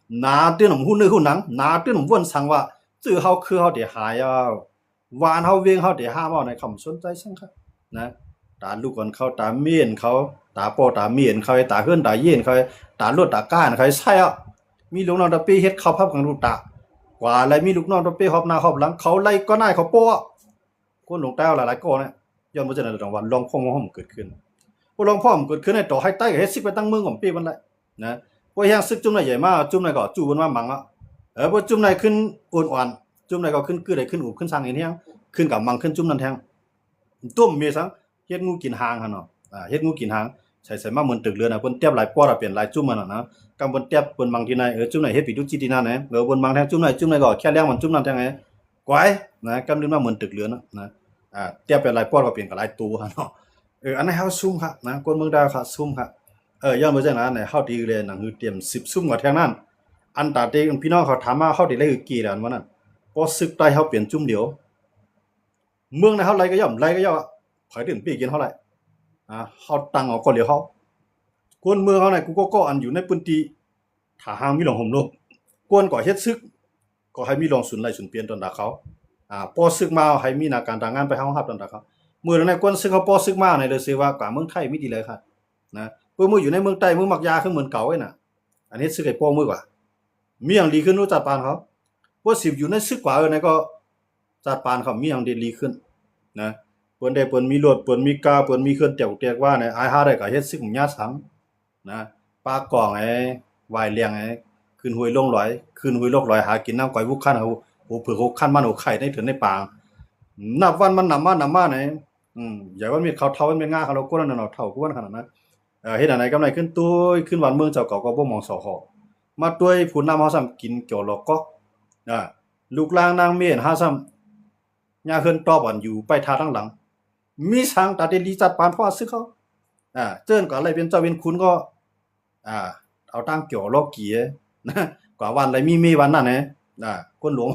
ໜາຕື່ມຫຸ້ນເນື້ອຫຸ້ນໜັງ ໜາຕື່ມຫວນສັງວ່າ ຈື່ເຮົາຄືເຮົາເດຫາຍເອົາ ວານເຮົາເວງເຮົາເດຫາມເອົາ ໃນຄຳສົນໃຈສັງຄະນະ. ຕາລູກຂອງເຂົາ ຕາເມນເຂົາ ຕາພໍ່ຕາເມນເຂົາ ຕາເຮືອນຕາເຍນເຂົາ ຕາລົດຕາການເຂົາໃຊ້ເອົາ ມີລູກນ້ອງຕະເປເຮັດເຂົ້າພັບກັນລູກຕາ ກວ່າໄລມີລູກນ້ອງຕະເປຮອບໜ້າຮອບຫຼັງ ເຂົາໄລກໍນາຍເຂົາໂປ້ ຄົນຫຼວງໃຕ້ເຮົາຫຼາຍໆກໍນະ ຍ້ອນບໍ່ເຊັ່ນນັ້ນຕ້ອງວ່າລອງພ້ອມເກີດຂຶ້ນ ບໍ່ລອງພ້ອມເກີດຂຶ້ນໃນຕໍ່ໃຫ້ໃຕ້ກໍເຮັດຊິກໄປຕັ້ງເມືອງກໍເປມັນແຫຼະນະ. ບໍ່ແຮງຊິກຈຸ້ມໃນໃຫຍ່ມາ ຈຸ້ມໃນກໍຈູ້ເພິ່ນມາມັງອະ ເອີ ບໍ່ຈຸ້ມໃນຂຶ້ນອ່ອນໆ ຈຸ້ມໃນກໍຂຶ້ນກືດໃຫ້ຂຶ້ນອຸບຂຶ້ນສ້າງເຫັນແຮງ ຂຶ້ນກັບມັງຂຶ້ນຈຸ້ມນັ້ນແທງ ຕົ້ມເມສັງ ເຮັດງູກິນຫາງຫັ້ນເນາະ ອ່າ ເຮັດງູກິນຫາງ ໃສ່ໃສ່ມາເໝືອນຕຶກເລືອນນະ ເພິ່ນແຕບຫຼາຍປອດເປັນຫຼາຍຈຸ້ມຫັ້ນນະ ກຳເພິ່ນແຕບເພິ່ນມັງທີ່ໃນ ເອີ ຈຸ້ມໃນເຮັດປີດຸຈິດທີ່ນັ້ນແນ ເອີ ເພິ່ນມັງແທງຈຸ້ມໃນ ຈຸ້ມໃນກໍແຄ່ແລ້ງມັນຈຸ້ມນັ້ນແທງ ແອ ກວາຍນະ ກຳເລີນມາເໝືອນຕຶກເລືອນນະ ອ່າ ແຕບໄປຫຼາຍປອດກໍເປັນກໍຫຼາຍໂຕຫັ້ນເນາະ. ເອີ ອັນນັ້ນເຮົາຊຸ່ມຄັກນະ ຄົນເມືອງດາວຄັກຊຸ່ມຄັກ ເອີ ຍ້ອນບໍ່ເຊັ່ນນັ້ນເຮົາທີ່ແລນໜັງສືຕຽມສິບຊຸ່ມກວ່າແທງນັ້ນ ອັນຕາທີ່ພີ່ນ້ອງເຂົາຖາມມາ ເຮົາທີ່ໄດ້ຄືກີ້ແລ້ວອັນວ່ານັ້ນ ກໍຊຶກໃຕ້ເຮົາເປັນຈຸ້ມດຽວ ເມືອງໃນເຮົາໄລ່ກໍຍ່ອມ ໄລ່ກໍຍ່ອມ ໃຜຕື່ມປີກິນເຮົາໄລ່ ອ່າ ເຮົາຕັ້ງເອົາກໍເຫຼືອເຮົາ ຄົນເມືອງເຮົາໃນກູ່ກໍກໍອັນຢູ່ໃນພື້ນທີ່ ຖ້າຫາກມີເລື່ອງໂຮມລົບ ກວນກໍເຮັດຊຶກ ກໍໃຫ້ມີເລື່ອງສູນໄລ່ສູນປ່ຽນຕໍ່ໜ້າເຂົາ ອ່າ ພໍຊຶກມາໃຫ້ມີໜ້າການຕາງງານໄປຮອງຮັບຕໍ່ໜ້າເຂົາ ມື້ໃນກວນຊຶກເຮົາພໍຊຶກມາໃນເລີເຊວ່າກວ່າເມືອງໄທມີທີ່ໃດຄັກນະ ເພິ່ນມື້ຢູ່ໃນເມືອງໃຕ້ເມືອງມັກຢາຄືເໝືອນເກົ່າເອນະ ອັນເຮັດຊຶກໃຫ້ພໍມື້ກວ່າ ມີຫຍັງດີຂຶ້ນຮູ້ຈັດປານເຂົາ ພວກສິບຢູ່ໃນຊຶກກວ່າເອີນະກໍ ຈັດປານເຂົາມີຫຍັງດີໆຂຶ້ນນະ ເພິ່ນໄດ້ ເພິ່ນມີລົດ ເພິ່ນມີກາ ເພິ່ນມີເຄື່ອນແຕກແຕກວ່ານະ ອາຍຫາໄດ້ກໍເຮັດຊຶກຫຍັງສັງນະ ປາກອງໄອ້ ວາຍລຽງໄອ້ ຂຶ້ນຫ້ວຍລົງລອຍ ຂຶ້ນຫ້ວຍລົງລອຍ ຫາກິນນຳກອຍຫົກຄັນ ຫົວເຜືອກຫົກຄັນ ມັນຫົວໄຂ່ໃນເຖິນໃນປາງ ນັບວັນມັນນຳມານຳມາໃນ ອືມ ໃຫຍ່ວັນເມັດເຂົາເຖົ້າ ວັນເມັດງາເຂົາ ລາວກວນນັ້ນເນາະ ເຖົ້າກວນຂະໜາດນັ້ນ ເອີ ເຮັດອັນໃດກຳໄດ້ຂຶ້ນຕຸ້ຍ ຂຶ້ນບ້ານເມືອງເຈົ້າເກົ່າກໍບໍ່ມອງສອຫ ມາຕົວະຜູ້ນຳເຮົາຊ້ຳກິນເກີ້ວຫຼອກກອກ ອ່າ ລູກຫຼານນາງເມນເຮົາຊ້ຳ ຍາເຮືອນຕອບອັນຢູ່ໄປທ່າທາງຫຼັງ ມີສັງຕາເດລີຈັດປານພວກຊຶກເຮົາ ອ່າ ເຈີນກໍໄລ່ເປັນເຈົ້າເປັນຂຸນກໍ ອ່າ ເອົາຕັ້ງເກີ້ວຫຼອກກີນະ ກວ່າວັນໄດ້ມີເມວັນນັ້ນແນ ອ່າ ຄົນຫຼວງ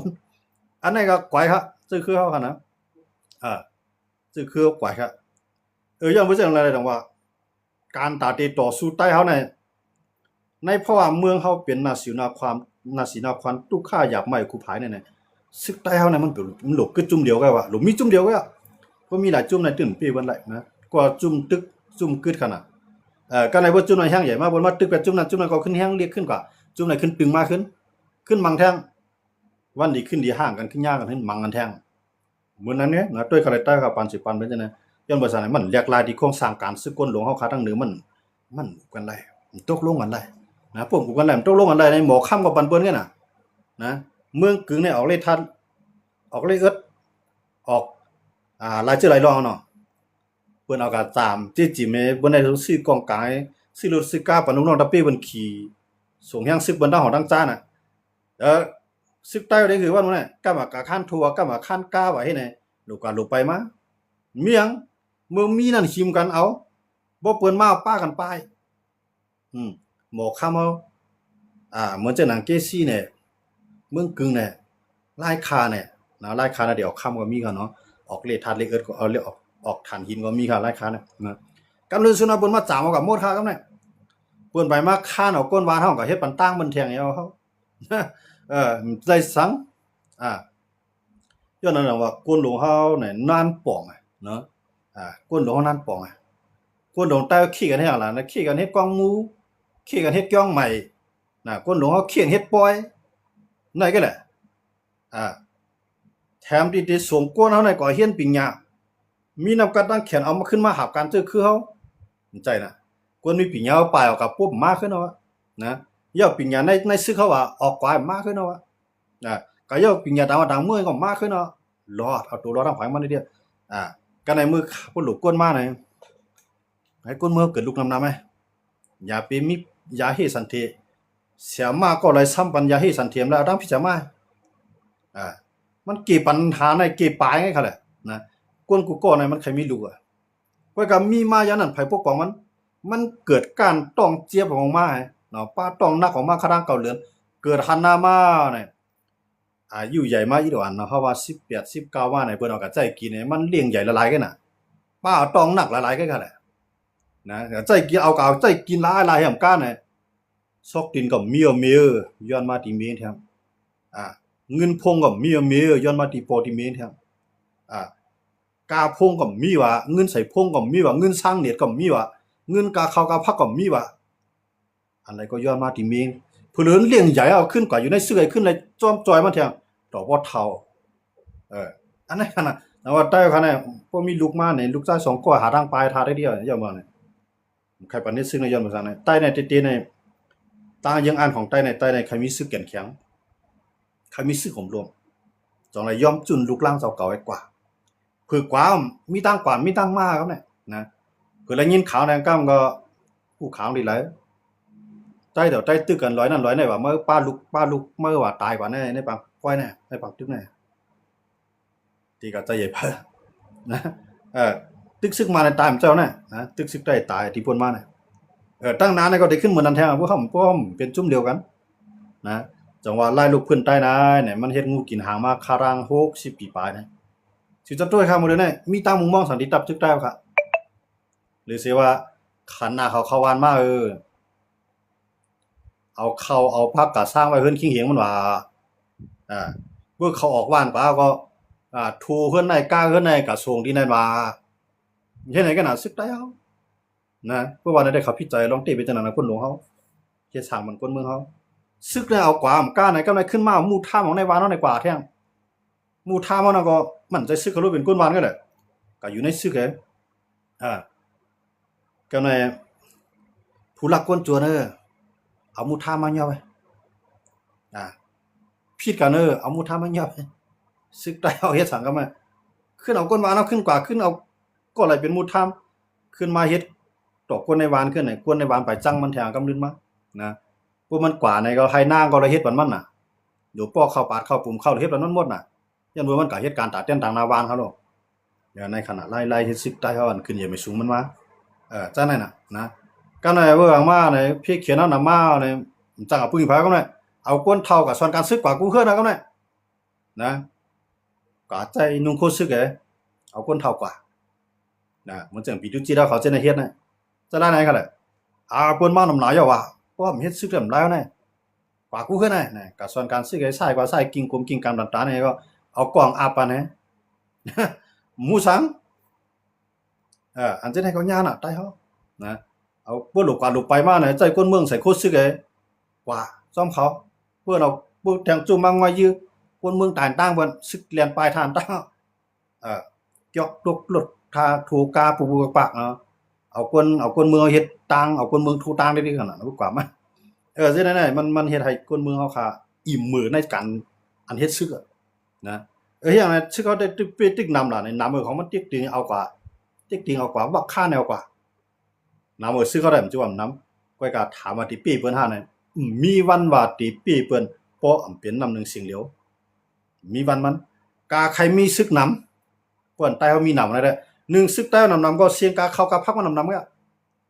ອັນນັ້ນກໍກວາຍຄະ ຊຶກຄືເຮົາຂະນະ ອ່າ ຊຶກຄືເຮົາກວາຍຄະ ເອີ ຍ້ອນບໍ່ເຊັ່ນນັ້ນແລ້ວວ່າ ການຕາເຕຕໍ່ສູ້ໃຕ້ເຮົາໃນ ໃນເພາະວ່າເມືອງເຮົາເປັນນາສີນາຄວາມ ນາສີນາຄວາມຕຸກຄາຢາກໄໝ້ຄູຜາຍນີ້ນະ ຊຶກໃຕ້ເຮົານີ້ມັນເປັນ ມັນໂລກກຶດຈຸ້ມດຽວກັນວ່າ ໂລກມີຈຸ້ມດຽວກັນ ບໍ່ມີຫຼາຍຈຸ້ມໃນຕື່ມເປເບິ່ນໄດ້ນະ ກວ່າຈຸ້ມຕຶກຈຸ້ມກຶດຂະໜາດ ເອີ ການໃນບໍ່ຈຸ້ມໃນແຮງໃຫຍ່ມາ ບໍ່ມາຕຶກແບບຈຸ້ມນັ້ນຈຸ້ມນັ້ນກໍຂຶ້ນແຮງລຽກຂຶ້ນກວ່າ ຈຸ້ມໃນຂຶ້ນຕຶງມາຂຶ້ນ ຂຶ້ນມັງແທງ ວັນດີຄືນດີ ຮ່າງກັນຂຶ້ນຍາກັນຂຶ້ນມັງກັນແທງ ມື້ນັ້ນເນາະ ໂດຍຄາແຣັກເຕີຂອງປານສິປັນເປັນຈັ່ງໃດ ຍ້ອນວ່າຊັ້ນ ມັນຫຼາກຫຼາຍທີ່ໂຄງສ້າງການ ຊຶກກົນຫຼວງເຮົາຂາດທາງເໜືອ ມັນ ມັນກັນໄດ້ ມັນຕົກລົງກັນໄດ້ນະ ພວກກັນໄດ້ ມັນຕົກລົງກັນໄດ້ ໃນໝໍຄຳກໍປັນເພິ່ນກັນນະ ນະ ເມືອງກຶງນີ້ອອກເລທາດ ອອກເລເອິດ ອອກ ອ່າ ຫຼາຍຊື່ຫຼາຍລອງເນາະ ເພິ່ນເອົາກະຕາມຈີ້ຈິມ ເພິ່ນໄດ້ຊື້ກອງກາງ ຊື້ລົດຊື້ກາ ປະນຸກນ້ອງຕະເປ້ເພິ່ນຂີ່ ສົ່ງແຮງຊຶກເພິ່ນທັງຫອງທັງຈ້ານະ ເອີ ຊຶກໃຕ້ໄດ້ຄືວ່ານັ້ນແຫຼະ ກຳມາການຄັນທົ່ວ ກຳມາການຄັນກາວ່າເຮັດໃຫ້ ໂລກາໂລໄປມາ ມີຫຍັງ ເມື່ອມີນັ້ນຫິມກັນເອົາ ບໍ່ເປີນມາປະກັນປາຍ ອືມ ໝໍຄຳເຮົາ ອ່າ ເໝືອນຈັ່ງໜັງເກຊີແນ່ ເມືອງກຶງແນ່ ລາຍຄາແນ່ນະ ລາຍຄານະ ດຽວຄຳກໍມີຄ່ະເນາະ ອອກເລທາດເລເອິດກໍເອົາ ເລອອກ ອອກຖ່ານຫີນກໍມີຄ່ະ ລາຍຄານະ ນະ ກຳເນີນສຸນນະ ເພິ່ນມາຈາມເອົາກັບໝົດຄ່ະ ກຳແນ່ ເພິ່ນໄປມາຄານເອົາກົ້ນວານເຮົາ ກໍເຮັດປັນຕ່າງເພິ່ນແທງເອົາເຮົາ ເອີ ໄດ້ສັງ ອ່າ ຍ້ອນນັ້ນວ່າ ກົນຫຼວງເຮົານີ້ນານປອງເນາະ ອ່າ ກົນຫຼວງເຮົານານປອງ ກົນຫຼວງໃຕ້ຂີ້ກັນເຮັດຫຍັງລະ ຂີ້ກັນເຮັດກອງໝູ ຂີ້ກັນເຮັດກອງໄໝ້ນະ ກົນຫຼວງເຮົາຂີ້ກັນເຮັດປ່ອຍ ນັ້ນກໍແຫຼະ ອ່າ ແຖມທີ່ໄດ້ສົ່ງກົນເຮົານັ້ນກໍຮຽນປິນຍາ ມີນ້ຳກັດດັງແຂນ ເອົາມາຂຶ້ນມາຫາບການເຈີຄືເຮົາ ໃຈນະ ຄົນມີປິນຍາປາຍອອກກະປຸບມາຄືເຮົານະ ເອົາປິນຍາໃນ ໃນຊຶກເຮົາວ່າອອກກວ່າມາຄືເຮົານະ ກະເອົາປິນຍາຕ່າງບ້ານຕ່າງເມືອງກໍມາຄືເຮົາ ລອດ ເອົາໂຕລອດທາງພາຍມັນເດ ອ່າ ກະໃນມື້ພວກລູກກົນມາໃນ ໃຫ້ຄົນເມືອງເກີດລຸກນຳນຳ ຢ່າໄປມີຢາເຮສັນເທ ເສຍມາກໍໄດ້ຊ້ຳປັນຢາເຮສັນເທມແລ້ວ ເອົາຕັ້ງພິຈາມາ ອ່າ ມັນເກປັນຫາໃນເກປາຍໄງຄະແຫຼະນະ ຄົນກູ່ກໍໃນມັນໃຄ່ມີລູກ ຂ້ອຍກໍມີມາຢ່າງນັ້ນ ໃຜປົກປ້ອງມັນ ມັນເກີດການຕ້ອງເຈັບອອກມາເນາະ ປ້າຕ້ອງໜັກອອກມາຄະດາງເກົ້າເດືອນ ເກີດຫັນໜ້າມາໃນ ອາຍຸໃຫຍ່ມາອີກດອກ ອັນເຮົາວ່າສິບແປດ ສິບເກົ້າມາໃນ ເພິ່ນເອົາກະໃຈກິນໃນ ມັນລ້ຽງໃຫຍ່ຫຼາຍໆກັນນະ ປ້າຕ້ອງໜັກຫຼາຍໆກັນຫັ້ນແຫຼະນະ ໃຈກິນ ເອົາກະເອົາໃຈກິນຫຼາຍໆແຮມການໃນ ຊອກດິນກໍມີວ່າເມ ຍ້ອນມາທີ່ເມແທ້. ອາ ເງິນພົງກໍມີວ່າເມ ຍ້ອນມາທີ່ພໍ່ທີ່ເມແທ້. ອາ ກາພົງກໍມີວ່າ ເງິນໃສ່ພົງກໍມີວ່າ ເງິນສ້າງເນັດກໍມີວ່າ ເງິນກາເຂົ້າກາພັກກໍມີວ່າ ອັນໃດກໍຍ້ອນມາທີ່ເມ. ເພິ່ນເລີ້ນລ້ຽງໃຫຍ່ເອົາຂຶ້ນກວ່າຢູ່ໃນຊຶກໃຫ້ຂຶ້ນໄດ້ຈ້ອມຈ່ອຍມັນແທ້ ດອກບໍ່ເຖົ້າ. ເອີ ອັນນັ້ນນະ ແຕ່ວ່າໃຕ້ຂະນະ ພວກມີລູກມານີ້ ລູກຊາຍສອງຄົນຫາທາງປາຍທາດໄດ້ດຽວ ຍ້ອນວ່ານີ້ ໃຄປານນີ້ຊຶກໃນຍ້ອນວ່າຊັ້ນນະ ໃຕ້ໃນເຕເຕໃນ ຕາງເຢິງອ່ານຂອງໃຕ້ໃນ ໃຕ້ໃນໃຄມີຊຶກແກ່ນແຂງ ໃຄມີຊຶກໂຫມລວມ ຈັ່ງໄດ້ຍອມຈຸນລູກຫຼານເຈົ້າເກົ່າໄວ້ກວ່າ ເພື່ອກວ່າ ມີຕັ້ງກວ່າ ມີຕັ້ງມາກັບແນ່ນະ ເພື່ອໄດ້ຍິນຂ່າວໃນກຳກໍ ຮູ້ຂ່າວດີຫຼາຍ ໃຕ້ແຖວໃຕ້ຕຶກກັນລອຍນັ້ນລອຍນີ້ວ່າ ເມື່ອປ້າລູກ ປ້າລູກ ເມື່ອວ່າຕາຍກວ່າໃນ ໃນປາງ ກ້ອຍແນ່ ໃນປາງຕຶກແນ່ ທີ່ກະໃຈໃຫຍ່ເພິ່ນນະ ເອີ ຕຶກຊຶກມາໃນຕາຍເຈົ້ານະ ນະ ຕຶກຊຶກໄດ້ຕາຍທີ່ພົ້ນມານະ ເອີ ຕັ້ງນານກໍໄດ້ຂຶ້ນເໝືອນນັ້ນແທ້ ພວກເຮົາ ພວກເຮົາເປັນຈຸ້ມດຽວກັນນະ ຈັ່ງວ່າລາຍລູກພື້ນໃຕ້ນາຍນີ້ ມັນເຮັດງູກິນຫາງມາຄາລາງຫົກສິບປີປາຍນະ ຊິຈະໂຕ້ຍຄ່າມື້ເດນີ້ ມີຕາມຸງມອງສັນຕິຕັບຊຶກໄດ້ຄ່າ ຫຼືຊິວ່າ ຄັນນາເຂົາເຂົ້າບ້ານມາ ເອີ ເອົາເຂົ້າເອົາຜັກກະສ້າງໄວ້ເຮືອນຄິງເຮງມັນວ່າ ອາ ເບິ່ງເຂົາອອກບ້ານກວ່າກໍ ອາ ໂທເຮືອນໃນກາເຮືອນໃນກະສົ່ງທີ່ນັ້ນວ່າ ເຮັດໃຫ້ກັນນະ ຊຶກໄດ້ເຮົານະ ເພາະວ່າໃນໄດ້ເຂົາຜິດໃຈລອງເຕະໄປຈັ່ງນັ້ນນະ ຄົນຫຼວງເຮົາ ເຮັດສ້າງມັນຄົນເມືອງເຮົາ ຊຶກໄດ້ເອົາກວ່າ ອຳການໃນກຳໄດ້ຂຶ້ນມາ ໝູ່ທາມຂອງໃນວານເຮົາໃນກວ່າແທ້ ໝູ່ທາມເຮົານະກໍໝັ້ນໃຈຊຶກເຂົາເລີຍເປັນຄົນວານກັນແຫຼະ ກໍຢູ່ໃນຊຶກເດ້ ອາ ກໍໃນຜູ້ລັກກວນຈວນເອີ ເອົາໝູ່ທາມມາຫຍໍ້ໄວ້ ອາ ຜິດກັນເອີ ເອົາໝູ່ທາມມາຫຍໍ້ໄວ້ ຊຶກໄດ້ເຮົາເຮັດສັງກັນມາ ຂຶ້ນເອົາຄົນວານເຮົາຂຶ້ນກວ່າ ຂຶ້ນເອົາກໍໄດ້ເປັນໝູ່ທາມ ຂຶ້ນມາເຮັດຕໍ່ຄົນໃນວານຂຶ້ນ ໃຫ້ຄົນໃນວານໄປຈັ່ງມັນແທງກຳລື່ນມານະ ພວກມັນກວ່າໃນກໍໄຮ່ນາກໍໄດ້ເຮັດປານມັນນະ ໂດຍປອກເຂົ້າປາດເຂົ້າປຸມເຂົ້າເຮັດປານມັນໝົດນະ ຢ້ານວ່າມັນກໍເຮັດການຕາແຕນຕາງໜ້າວານເຮົາໂລດ ໃນຂະນະໄລ່ໆເຮັດຊຶກໃຕ້ເຮົາອັນຂຶ້ນໃຫຍ່ໄປສູງມັນມາ ເອີ ຈັ່ງນັ້ນນະ ນະ ກໍໃນເບິ່ງມາໃນເພຈຂຽນເຮົານຳມາໃນ ຈັ່ງເອົາປຶ້ງໄປກໍໄດ້ ເອົາຄົນເຖົ້າກັບສ່ວນການຊຶກກວ່າກູເຮືອນນະກໍໄດ້ ນະ ກວ່າໃຈນຸ່ງໂຄດຊຶກເດ້ ເອົາຄົນເຖົ້າກວ່າ ນະ ມັນຈັ່ງປີຕຸຈິດເຮົາເຂົາເຈົ້ານະເຮັດນະ ຈະລາຍໃນຂະນະ ອາ ເພິ່ນມານຳຫຼາຍເອົາວ່າ ປ້ອມເຮັດຊຶກເລີ່ມຫຼາຍແນະ ກວ່າກູເຮືອນນະ ນະ ກະສ່ວນການຊຶກໃຫ້ຊ້າຍກວ່າຊ້າຍ ກິ້ງກົມກິ້ງກາມດັນຕານີ້ກໍເອົາກ້ອງອາບປານໃຫ້ ໝູສັງ ເອີ ອັນຈະໃຫ້ເຂົາຍ່ານະ ໃຕ້ເຮົານະ ເອົາເບິ່ງລູກກວ່າລູກໄປມານະ ໃຈຄົນເມືອງໃສ່ໂຄດຊຶກເດ້ ກວ່າຊອມເຂົາ ເພິ່ນເອົາເບິ່ງແທງຈຸ້ມມາງ່ອຍຍື ຄົນເມືອງຕາຍຕ່າງເພິ່ນ ຊຶກແລ່ນປາຍທານຕ່າງ ເອີ ຈອກລົດ ລົດທາໂທກາປຸກໆປັກໆເນາະ ເອົາຄົນ ເອົາຄົນເມືອງເຮັດຕ່າງ ເອົາຄົນເມືອງໂທຕ່າງໄດ້ດີຂະໜາດນັ້ນ ກວ່າມາ ເອີ ເຮັດໃຫ້ ມັນ ມັນເຮັດໃຫ້ຄົນເມືອງເຮົາຄະອີ່ມມືໃນການອັນເຮັດຊຶກ ນະ ເອີ ເຮັດຫຍັງນະ ຊຶກເຮົາໄດ້ຕຶກເປ້ຕຶກນຳລະ ໃນນຳເອີ ຂອງມັນຕິກຕິງເອົາກວ່າ ຕິກຕິງເອົາກວ່າ ວັກຄາແນວກວ່າ ນຳເອີ ຊຶກເຮົາໄດ້ມັນຈະວ່ານຳ ຂ້ອຍກະຖາມວ່າຕິເປ້ເພິ່ນຫານະ ອືມ ມີວັນວ່າຕິເປ້ເພິ່ນ ເພາະອຳເປັນນ້ຳໜຶ່ງສຽງຫຼຽວ ມີວັນມັນ ກະໃຜມີຊຶກນຳ ເພິ່ນໃຕ້ເຮົາມີນຳນະເດີ ໜຶ່ງຊຶກໃຕ້ເຮົານຳນຳກໍສຽງກາເຂົ້າກາພັກມັນນຳນຳກະ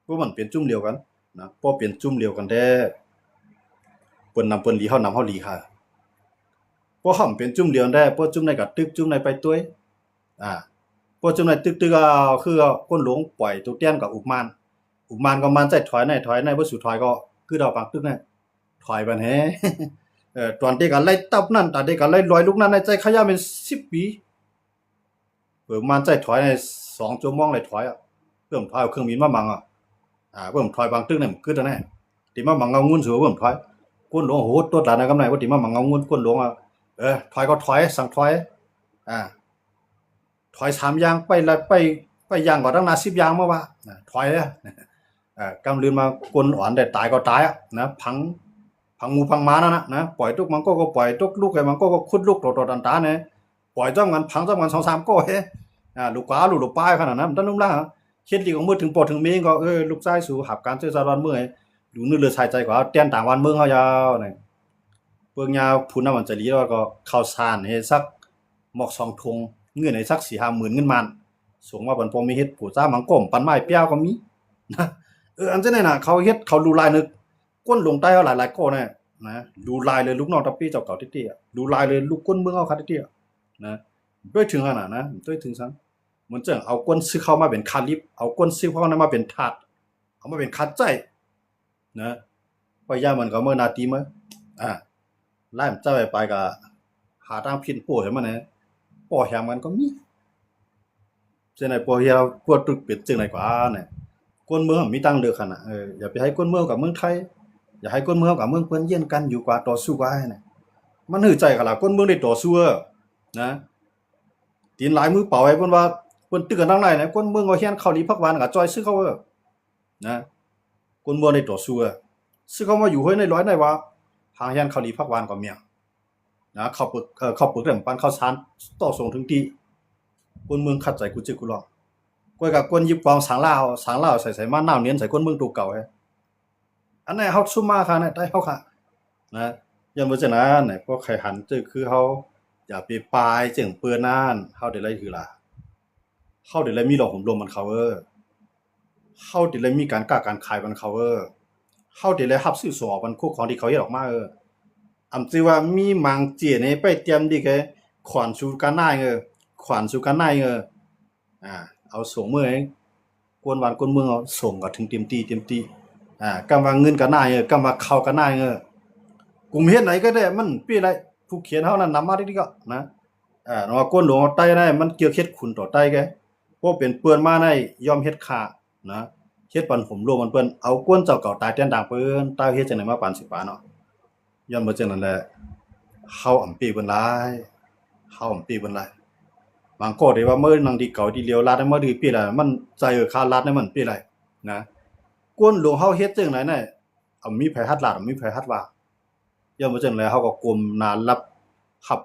ພວກມັນເປັນຈຸ້ມດຽວກັນນະ ພໍເປັນຈຸ້ມດຽວກັນແທ້ ເພິ່ນນຳເພິ່ນດີ ເຮົານຳເຮົາດີຄ່ະ ພໍເຮົາເປັນຈຸ້ມດຽວກັນແທ້ ພໍຈຸ້ມໃດກະຕຶກ ຈຸ້ມໃດໄປຕົວຍ ອາ ພໍຈຸ້ມໃດຕຶກໆ ອາ ຄືຄົນຫຼວງປ່ອຍໂຕແຕນກໍອຸບມານ ອຸບມານກໍມານໃຈຖອຍໃນ ຖອຍໃນ ບໍ່ສູ້ຖອຍກໍຄືດອກປາງຕຶກໃນ ຖອຍບັນແຮ ເອີ ຕອນເດກະໄລ່ຕັບນັ້ນ ຕອນເດກະໄລ່ລອຍລູກນັ້ນໃນ ໃຈຂະຍະແມ່ນສິບປີ ປະມານໃຈຖອຍໃນສອງຊົ່ວໂມງໄດ້ຖອຍອະ ເພິ່ນຖອຍເອົາເຄື່ອງບິນມາບັງອະ ອາ ເພິ່ນຖອຍບາງຕຶກນີ້ມັນກຶດແນະ ຕິມາບັງເອົາເງິນສູ່ເພິ່ນຖອຍ ຄົນຫຼວງໂຫດຕົວດຫຼາຍນະ ກຳໄນບໍ່ຕິມາບັງເອົາເງິນຄົນຫຼວງອະ ເອີ ຖອຍກໍຖອຍ ສັ່ງຖອຍ ອາ ຖອຍສາມຢ່າງ ໄປລະ ໄປ ໄປຢ່າງກໍຕັ້ງໜ້າສິບຢ່າງມາວ່າ ນະ ຖອຍ ເອີ ກຳລືນມາຄົນອ່ອນໄດ້ຕາຍກໍຕາຍອະ ນະ ພັງ ພັງໝູ່ພັງມານັ້ນນະ ນະ ປ່ອຍຕົກມັງກໍກໍປ່ອຍຕົກ ລຸກໃຫ້ມັງກໍກໍຂຸດລຸກໂຕໆຕັນຕາແນະ ປ່ອຍຈ້ອມກັນ ພັງຈ້ອມກັນສອງສາມກໍເຮ ອາ ລູກກວ່າລູກ ລູກປາຍຂະໜາດນັ້ນ ມັນຕ້ອງນຸ່ມລະ ເຮັດດີອອກມືເຖິງພໍ່ເຖິງແມ່ກໍ ເອີ ລູກຊາຍສູຫາບການຊ່ວຍຊາດບ້ານເມືອງ ດູເນື້ອເລືອດຊາຍໃຈກວ່າ ແຕ່ນຕ່າງບ້ານເມືອງເຮົາຍາວນະ ເບິ່ງຍາຜູ້ນຳອັນໃຈດີແລ້ວກໍເຂົ້າສານໃຫ້ສັກໝອກສອງຖົງ ເງິນໃຫ້ສັກສີ່ຫ້າໝື່ນເງິນມານ ສົ່ງມາປັນພໍ່ແມ່ເຮັດຜູ້ຊາ ບາງກໍປັນໄມ້ປຽວກໍມີນະ ເອີ ອັນຈັ່ງໃດນະ ເຂົາເຮັດ ເຂົາຫຼູຫຼາຍເນີ ຄົນຫຼວງໃຕ້ເຮົາຫຼາຍໆກໍນະ ນະ ຫຼູຫຼາຍເລີຍ ລູກນ້ອງຕາປີເຈົ້າເກົ່າເຕ້ໆ ຫຼູຫຼາຍເລີຍ ລູກຄົນເມືອງເຮົາຄະເຕ້ໆ ນະ ດ້ວຍເຖິງຂະໜາດນະ ດ້ວຍເຖິງຊັ້ນ ມັນຈັ່ງເອົາຄົນຊຶກເຮົາມາເປັນຄາລິບ ເອົາຄົນຊຶກເຮົານະມາເປັນທາດ ເອົາມາເປັນຄາໃຊ້ ນະ ພະຍາຍາມມັນກໍເມີໜ້າຕີເມີ ອາ ລາຍມັນຈັບໄປກໍຫາທາງພິນໂປ້ໃຫ້ມັນແຫຼະ ພໍ້ແຮມກັນກໍມີ. ຈັ່ງໃດ ພໍເຮົາກວດຕຶກເປັນຈັ່ງໃດກວ່ານະ ຄົນເມືອງມັນມີທາງເລືອກຫັ້ນນະ. ເອີ ຢ່າໄປໃຫ້ຄົນເມືອງກັບເມືອງໄທ ຢ່າໃຫ້ຄົນເມືອງກັບເມືອງເພິ່ນຢຽງກັນຢູ່ກວ່າ ຕໍ່ສູ້ກັນນະ. ມັນຮູ້ໃຈກັນລະ ຄົນເມືອງໄດ້ຕໍ່ສູ້ເອີ ນະ ຕີນຫຼາຍມືເປົ່າ ໃຫ້ເພິ່ນວ່າເພິ່ນຕຶກກັນທາງໃນນະ ຄົນເມືອງກໍຮຽນເຂົ້າດີພັກຫວານ ກໍຈ່ອຍຊຶກເຂົາເອີ ນະ ຄົນເມືອງໄດ້ຕໍ່ສູ້ເອີ ຊຶກເຂົາມາຢູ່ຫ້ວຍໃນລອຍໃນວ່າ ຫາງຮຽນເຂົ້າດີພັກຫວານກໍມີ ນະ ເຂົ້າປຶກ ເອີ ເຂົ້າປຶກໄດ້ປານເຂົ້າສານ ຕໍ່ສົ່ງເຖິງທີ່ ຄົນເມືອງຂັດໃຈກູຈຶກກູລອງ ກ້ວຍກັບຄົນຢິບກອງສາງລາວ ສາງລາວໃສ່ໃສ່ມາໜາວໜຽນໃສ່ຄົນເມືອງໂຕເກົ່າແຮງ. ອັນນັ້ນເຮົາຊຸມມາຄ່ານະ ໃຕ້ເຮົາຄ່ານະ ຍ້ອນວ່າຈັ່ງນັ້ນນະ ພວກໃຜຫັນຈື່ຄືເຮົາ ຢ່າໄປປາຍເຊິ່ງເປີ້ນນັ້ນ ເຮົາໄດ້ໄລຄືລາ ເຮົາໄດ້ໄລມີລອງໂຮມລົມມັນເຂົາເອີ ເຮົາໄດ້ໄລມີການຄ້າການຂາຍມັນເຂົາເອີ ເຮົາໄດ້ໄລຮັບຊື້ສົ່ງອອກມັນຄູ່ຂອງທີ່ເຂົາເຮັດອອກມາເອີ. ອຳຈື່ວ່າມີມັງເຈນີ້ໄປຕຽມດີແກ ຂວັນສູ່ການນາຍເອີ ຂວັນສູ່ການນາຍເອີ ອາ ເອົາສົ່ງເມືໃຫ້ກວນບ້ານກວນເມືອງ ເອົາສົ່ງກໍເຖິງເຕັມທີ່ເຕັມທີ່ ອາ ກຳວ່າເງິນການນາຍເອີ ກຳວ່າເຂົ້າການນາຍເອີ ກຸ່ມເຮັດໃດກໍໄດ້ ມັນເປັນໄລ ຜູ້ຂຽນເຮົານັ້ນນຳມາດີໆກໍນະ ອາ ວ່າກວນຫຼວງເຮົາໃຕ້ໃນມັນເກີດເຮັດຂຸນຕໍ່ໃຕ້ແກ ພໍເປັນເປື້ອນມາໃນຍອມເຮັດຂ້ານະ ເຮັດປັນໂຮມລົມມັນເພິ່ນ ເອົາກວນເຈົ້າເກົ່າຕາຍແຕ່ນດາງເພິ່ນ ຕາຍເຮັດຈັ່ງໃດມາປານສິປານເນາະ. ຍ້ອນບໍ່ຈັ່ງນັ້ນແຫຼະ ເຮົາອຳເປເພິ່ນຫຼາຍ ເຮົາອຳເປເພິ່ນຫຼາຍ. ບາງກໍໄດ້ວ່າເມີນັ່ງທີ່ເກົ່າທີ່ຫຼຽວລາດມາດື້ເປລະ ມັນໃຈເອີຄາລາດໃນມັນເປໄລນະ. ກວນຫຼວງເຮົາເຮັດຈັ່ງໃດນະ ອຳມີໃຜຮັດລາດ ອຳມີໃຜຮັດວ່າ. ຍ້ອນບໍ່ຈັ່ງແຫຼະ ເຮົາກໍກົ້ມໜ້າຮັບ ຮັບ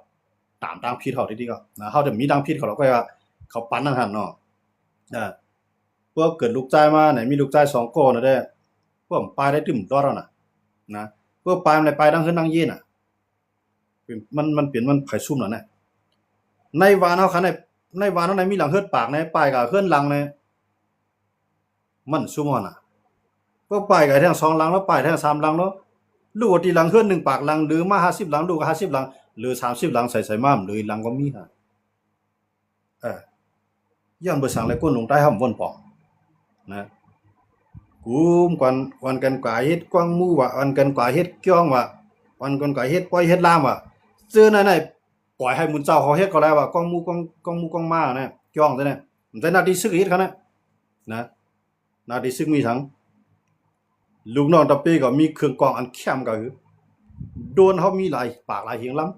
ຕາມທາງຜິດເຮົາດີໆ ກໍນະ ເຮົາຈະມີທາງຜິດເຂົາ ເຮົາກໍວ່າເຂົາປັນນັ້ນຫັ້ນເນາະ. ອາ ພວກເກີດລູກຊາຍມານີ້ ມີລູກຊາຍສອງກໍນະເດ້ ພວກປາຍໄດ້ຕື່ມລອດແລ້ວນະ ນະ ພວກປາຍມັນໄດ້ປາຍທັງເຮືອນທັງເຍນນະ ເປັນ ມັນ ມັນເປັນ ມັນໄພຊຸມແລ້ວນະ. ໃນບ້ານເຮົາຄັນໃນ ໃນບ້ານເຮົາໃນມີຫຼັງເຮືອນປາກໃນ ປາຍກໍເຮືອນຫຼັງໃນ ມັນຊຸມຫັ້ນນະ ພວກປາຍກໍແທ້ງສອງຫຼັງເນາະ ປາຍແທ້ງສາມຫຼັງເນາະ ລູກວ່າຕີຫຼັງເຮືອນໜຶ່ງປາກຫຼັງ ຫຼືມາຫ້າສິບຫຼັງ ລູກກໍຫ້າສິບຫຼັງ ຫຼືສາມສິບຫຼັງ ໃສ່ໆມາ ຫຼືຫຼັງກໍມີຫັ້ນ. ເອີ ຍ້ອນບໍ່ສັງແລະ ຄົນຫຼົງໃຕ້ເຮົາມັນປອມນະ ກຸ່ມກວນ ກວນກັນກວາເຮັດກວາງໝູວ່າ ກວນກັນກວາເຮັດກ້ອງວ່າ ກວນກັນກວາເຮັດປ່ອຍເຮັດລາມວ່າ ເຈີນັ້ນນະ ປ່ອຍໃຫ້ໝູ່ເຈົ້າເຂົາເຮັດກໍແລ້ວວ່າ ກວາງໝູກວາງ ກວາງໝູກວາງມ້ານະ ກ້ອງຊັ້ນນະ ມັນໃສ່ໜ້າທີ່ຊຶກເຮັດຂະນະ ນະ ໜ້າທີ່ຊຶກມີທັງ ລູກນ້ອງຕະເປກໍມີເຄື່ອງກອງອັນແຄມກໍຄື ໂດຣນເຮົາມີຫຼາຍປາກຫຼາຍຫຽງລຳ.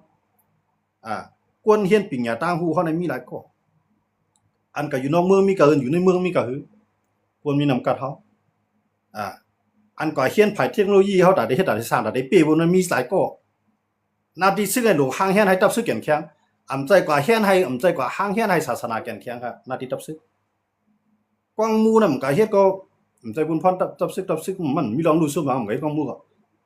ອາ ກວນຮຽນປິນຍາຕ່າງຮູ້ເຮົາໃນມີຫຼາຍກໍ ອັນກໍຢູ່ນອກເມືອງມີກະເອີ້ນ ຢູ່ໃນເມືອງມີກະຄື ກວນມີນຳກັດເຮົາ. ອາ ອັນກໍຮຽນພາຍເທັກໂນໂລຢີເຮົາຕາໄດ້ເຮັດຕາໄດ້ສ້າງຕາໄດ້ເປ້ບໍ່ນັ້ນມີຫຼາຍກໍ. ໜ້າທີ່ຊຶກໃຫ້ຫຼວງຮ່າງຮຽນໃຫ້ຕັບຊຶກແຂງແຂງ ອຳໃຈກວ່າຮຽນໃຫ້ ອຳໃຈກວ່າຮ່າງຮຽນໃຫ້ສາສະໜາແຂງແຂງ ໜ້າທີ່ຕັບຊຶກ. ກວາງໝູນະມັນກະເຮັດກໍ ມັນໃຈບຸນພອນ ຕັບຊຶກ ຕັບຊຶກ ມັນມີລອງຮູ້ຊຸມຫຍັງ ມັນກະເຮັດກວາງໝູກໍ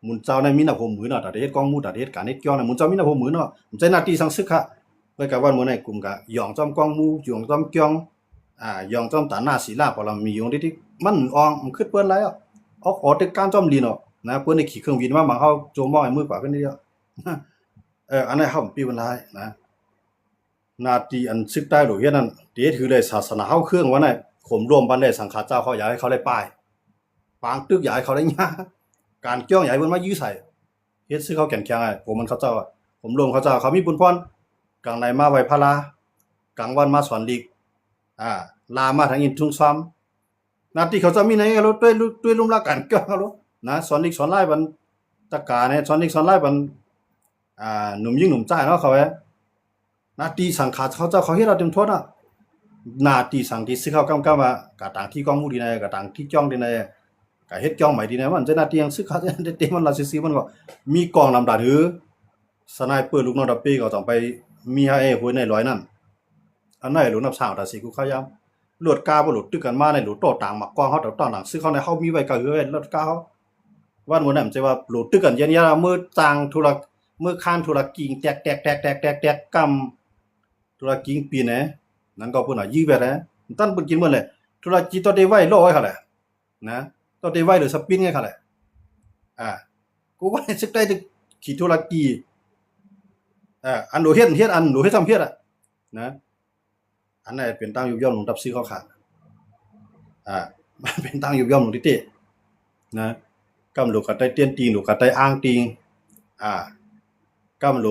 ໝູນເຈົ້າໃນມີໜ້າຫົວມືເນາະ ຕາໄດ້ເຮັດກວາງໝູ ຕາໄດ້ເຮັດການເຮັດກ້ອງນະ ໝູນເຈົ້າມີໜ້າຫົວມືເນາະ ມັນໃຈໜ້າທີ່ສັງຊຶກຄະ. ເລີຍກະວັນມື້ໃນກຸ່ມກະຢອງຈ້ອມກວາງໝູ ຢອງຈ້ອມກ້ອງ ອາ ຢອງຈ້ອມຕາໜ້າສີລາ ເພາະລະມີຢອງຕິດໆ ມັນອ່ອງ ມັນຄຶດເປີ້ນຫຼາຍອອກ ອອກ ອອກແຕ່ການຈ້ອມລີນອອກນະ ເພິ່ນໄດ້ຂີ່ເຄື່ອງບິນມາ ບາງເຮົາໂຈມມອງໃຫ້ມືກວ່າຂຶ້ນເດ ເອີ ອັນນັ້ນເຮົາເປັນປີເພິ່ນຫຼາຍນະ. ໜ້າທີ່ອັນຊຶກໃຕ້ໂລເຮັດນັ້ນ ເຮັດຄືໄດ້ສາສະໜາເຮົາເຄື່ອງວ່ານັ້ນ ໂຮມລວມບັນແດສັງຄາເຈົ້າເຂົາ ຢາກໃຫ້ເຂົາໄດ້ປາຍ ປາງຕຶກ ຢາກໃຫ້ເຂົາໄດ້ຍາ ການກ້ອງ ຢາກໃຫ້ເພິ່ນມາຢື້ໃສ່ ເຮັດຊຶກເຮົາແຂງແຂງ ໂຮມມັນເຂົາເຈົ້າ ໂຮມລວມເຂົາເຈົ້າ ເຂົາມີບຸນພອນ ກາງໃນມາໄຫວ້ພະລາ ກາງວັນມາສອນລິກ ອາ ລາມາທາງອິນທຸງຊອມ ໜ້າທີ່ເຂົາເຈົ້າມີໃນໂລດ ດ້ວຍ ດ້ວຍລຸ່ມລາການກ້ອງໂລດນະ ສອນລິກສອນລາຍບັນຕະກາແນ່ ສອນລິກສອນລາຍບັນ ອ່າ ໜຸ່ມຍິງໜຸ່ມຊາຍເນາະ ເຂົາແວ່ ໜ້າທີ່ສັງຂາເຂົາເຈົ້າເຂົາເຮັດເອົາເຕັມທົ່ວເນາະ ໜ້າທີ່ສັງທີ່ຊຶກເຮົາກຳກັບວ່າ ກະຕາງທີ່ກ້ອງໝູດີໃນ ກະຕາງທີ່ຈ້ອງດີໃນ ກະເຮັດຈ້ອງໃໝ່ດີໃນ ມັນຈະໜ້າທີ່ສັງຊຶກເຂົາ ແຕ່ມັນລະຊື່ໆ ມັນກໍມີກ້ອງລຳດານ ຫຼື ສະໄນເປີລູກນ້ອງດາເປກໍຕ້ອງໄປມີໃຫ້ຫ້ວຍໃນລອຍນັ້ນ ອັນນັ້ນຫຼູນນັບສ້າງຕາສີກູຂາຍາມ ຫຼວດກາບໍ່ຫຼູດຕຶກກັນມາໃນຫຼູໂຕ້ຕາງໝາກກອງເຮົາ ຕາງຫຼັງຊຶກເຮົາໃນເຮົາມີໄວ້ກະເຮືອໄວ້ລົດກາເຮົາ ວັນມື້ນັ້ນຈະວ່າຫຼູດຕຶກກັນເຢັນຍາມມື້ຕ່າງທຸລະ ມື້ຄ້ານທຸລະກິງແຕກໆໆໆໆ ກຳທຸລະກິງປີແນ ນັ້ນກໍເພິ່ນວ່າຢື້ແບບແນ ມັນຕັນເພິ່ນກິນໝົດແຫຼະ ທຸລະກິງຕ້ອງໄດ້ໄວ້ລໍໄວ້ຫັ້ນແຫຼະ ນະ ຕ້ອງໄດ້ໄວ້ຫຼືສະປິນໄງຫັ້ນແຫຼະ ອາ ກູວ່າຊຶກໃຕ້ຖືກຂີ້ທຸລະກີ ເອີ ອັນໂດເຮັດ ເຮັດ ອັນໂດເຮັດທຳເຮັດອະ ນະ ອັນນັ້ນເປັນຕາງຍຸບຍ່ອມຂອງທັບຊຶກເຮົາຂ້າ ອາ ມັນເປັນຕາງຍຸບຍ່ອມຂອງຕິເຕ ນະ ກຳໂຫຼກະໄຕຕຽນຕີງ ໂຫຼກະໄຕອ້າງຕີງ ອາ ກຳໂຫຼ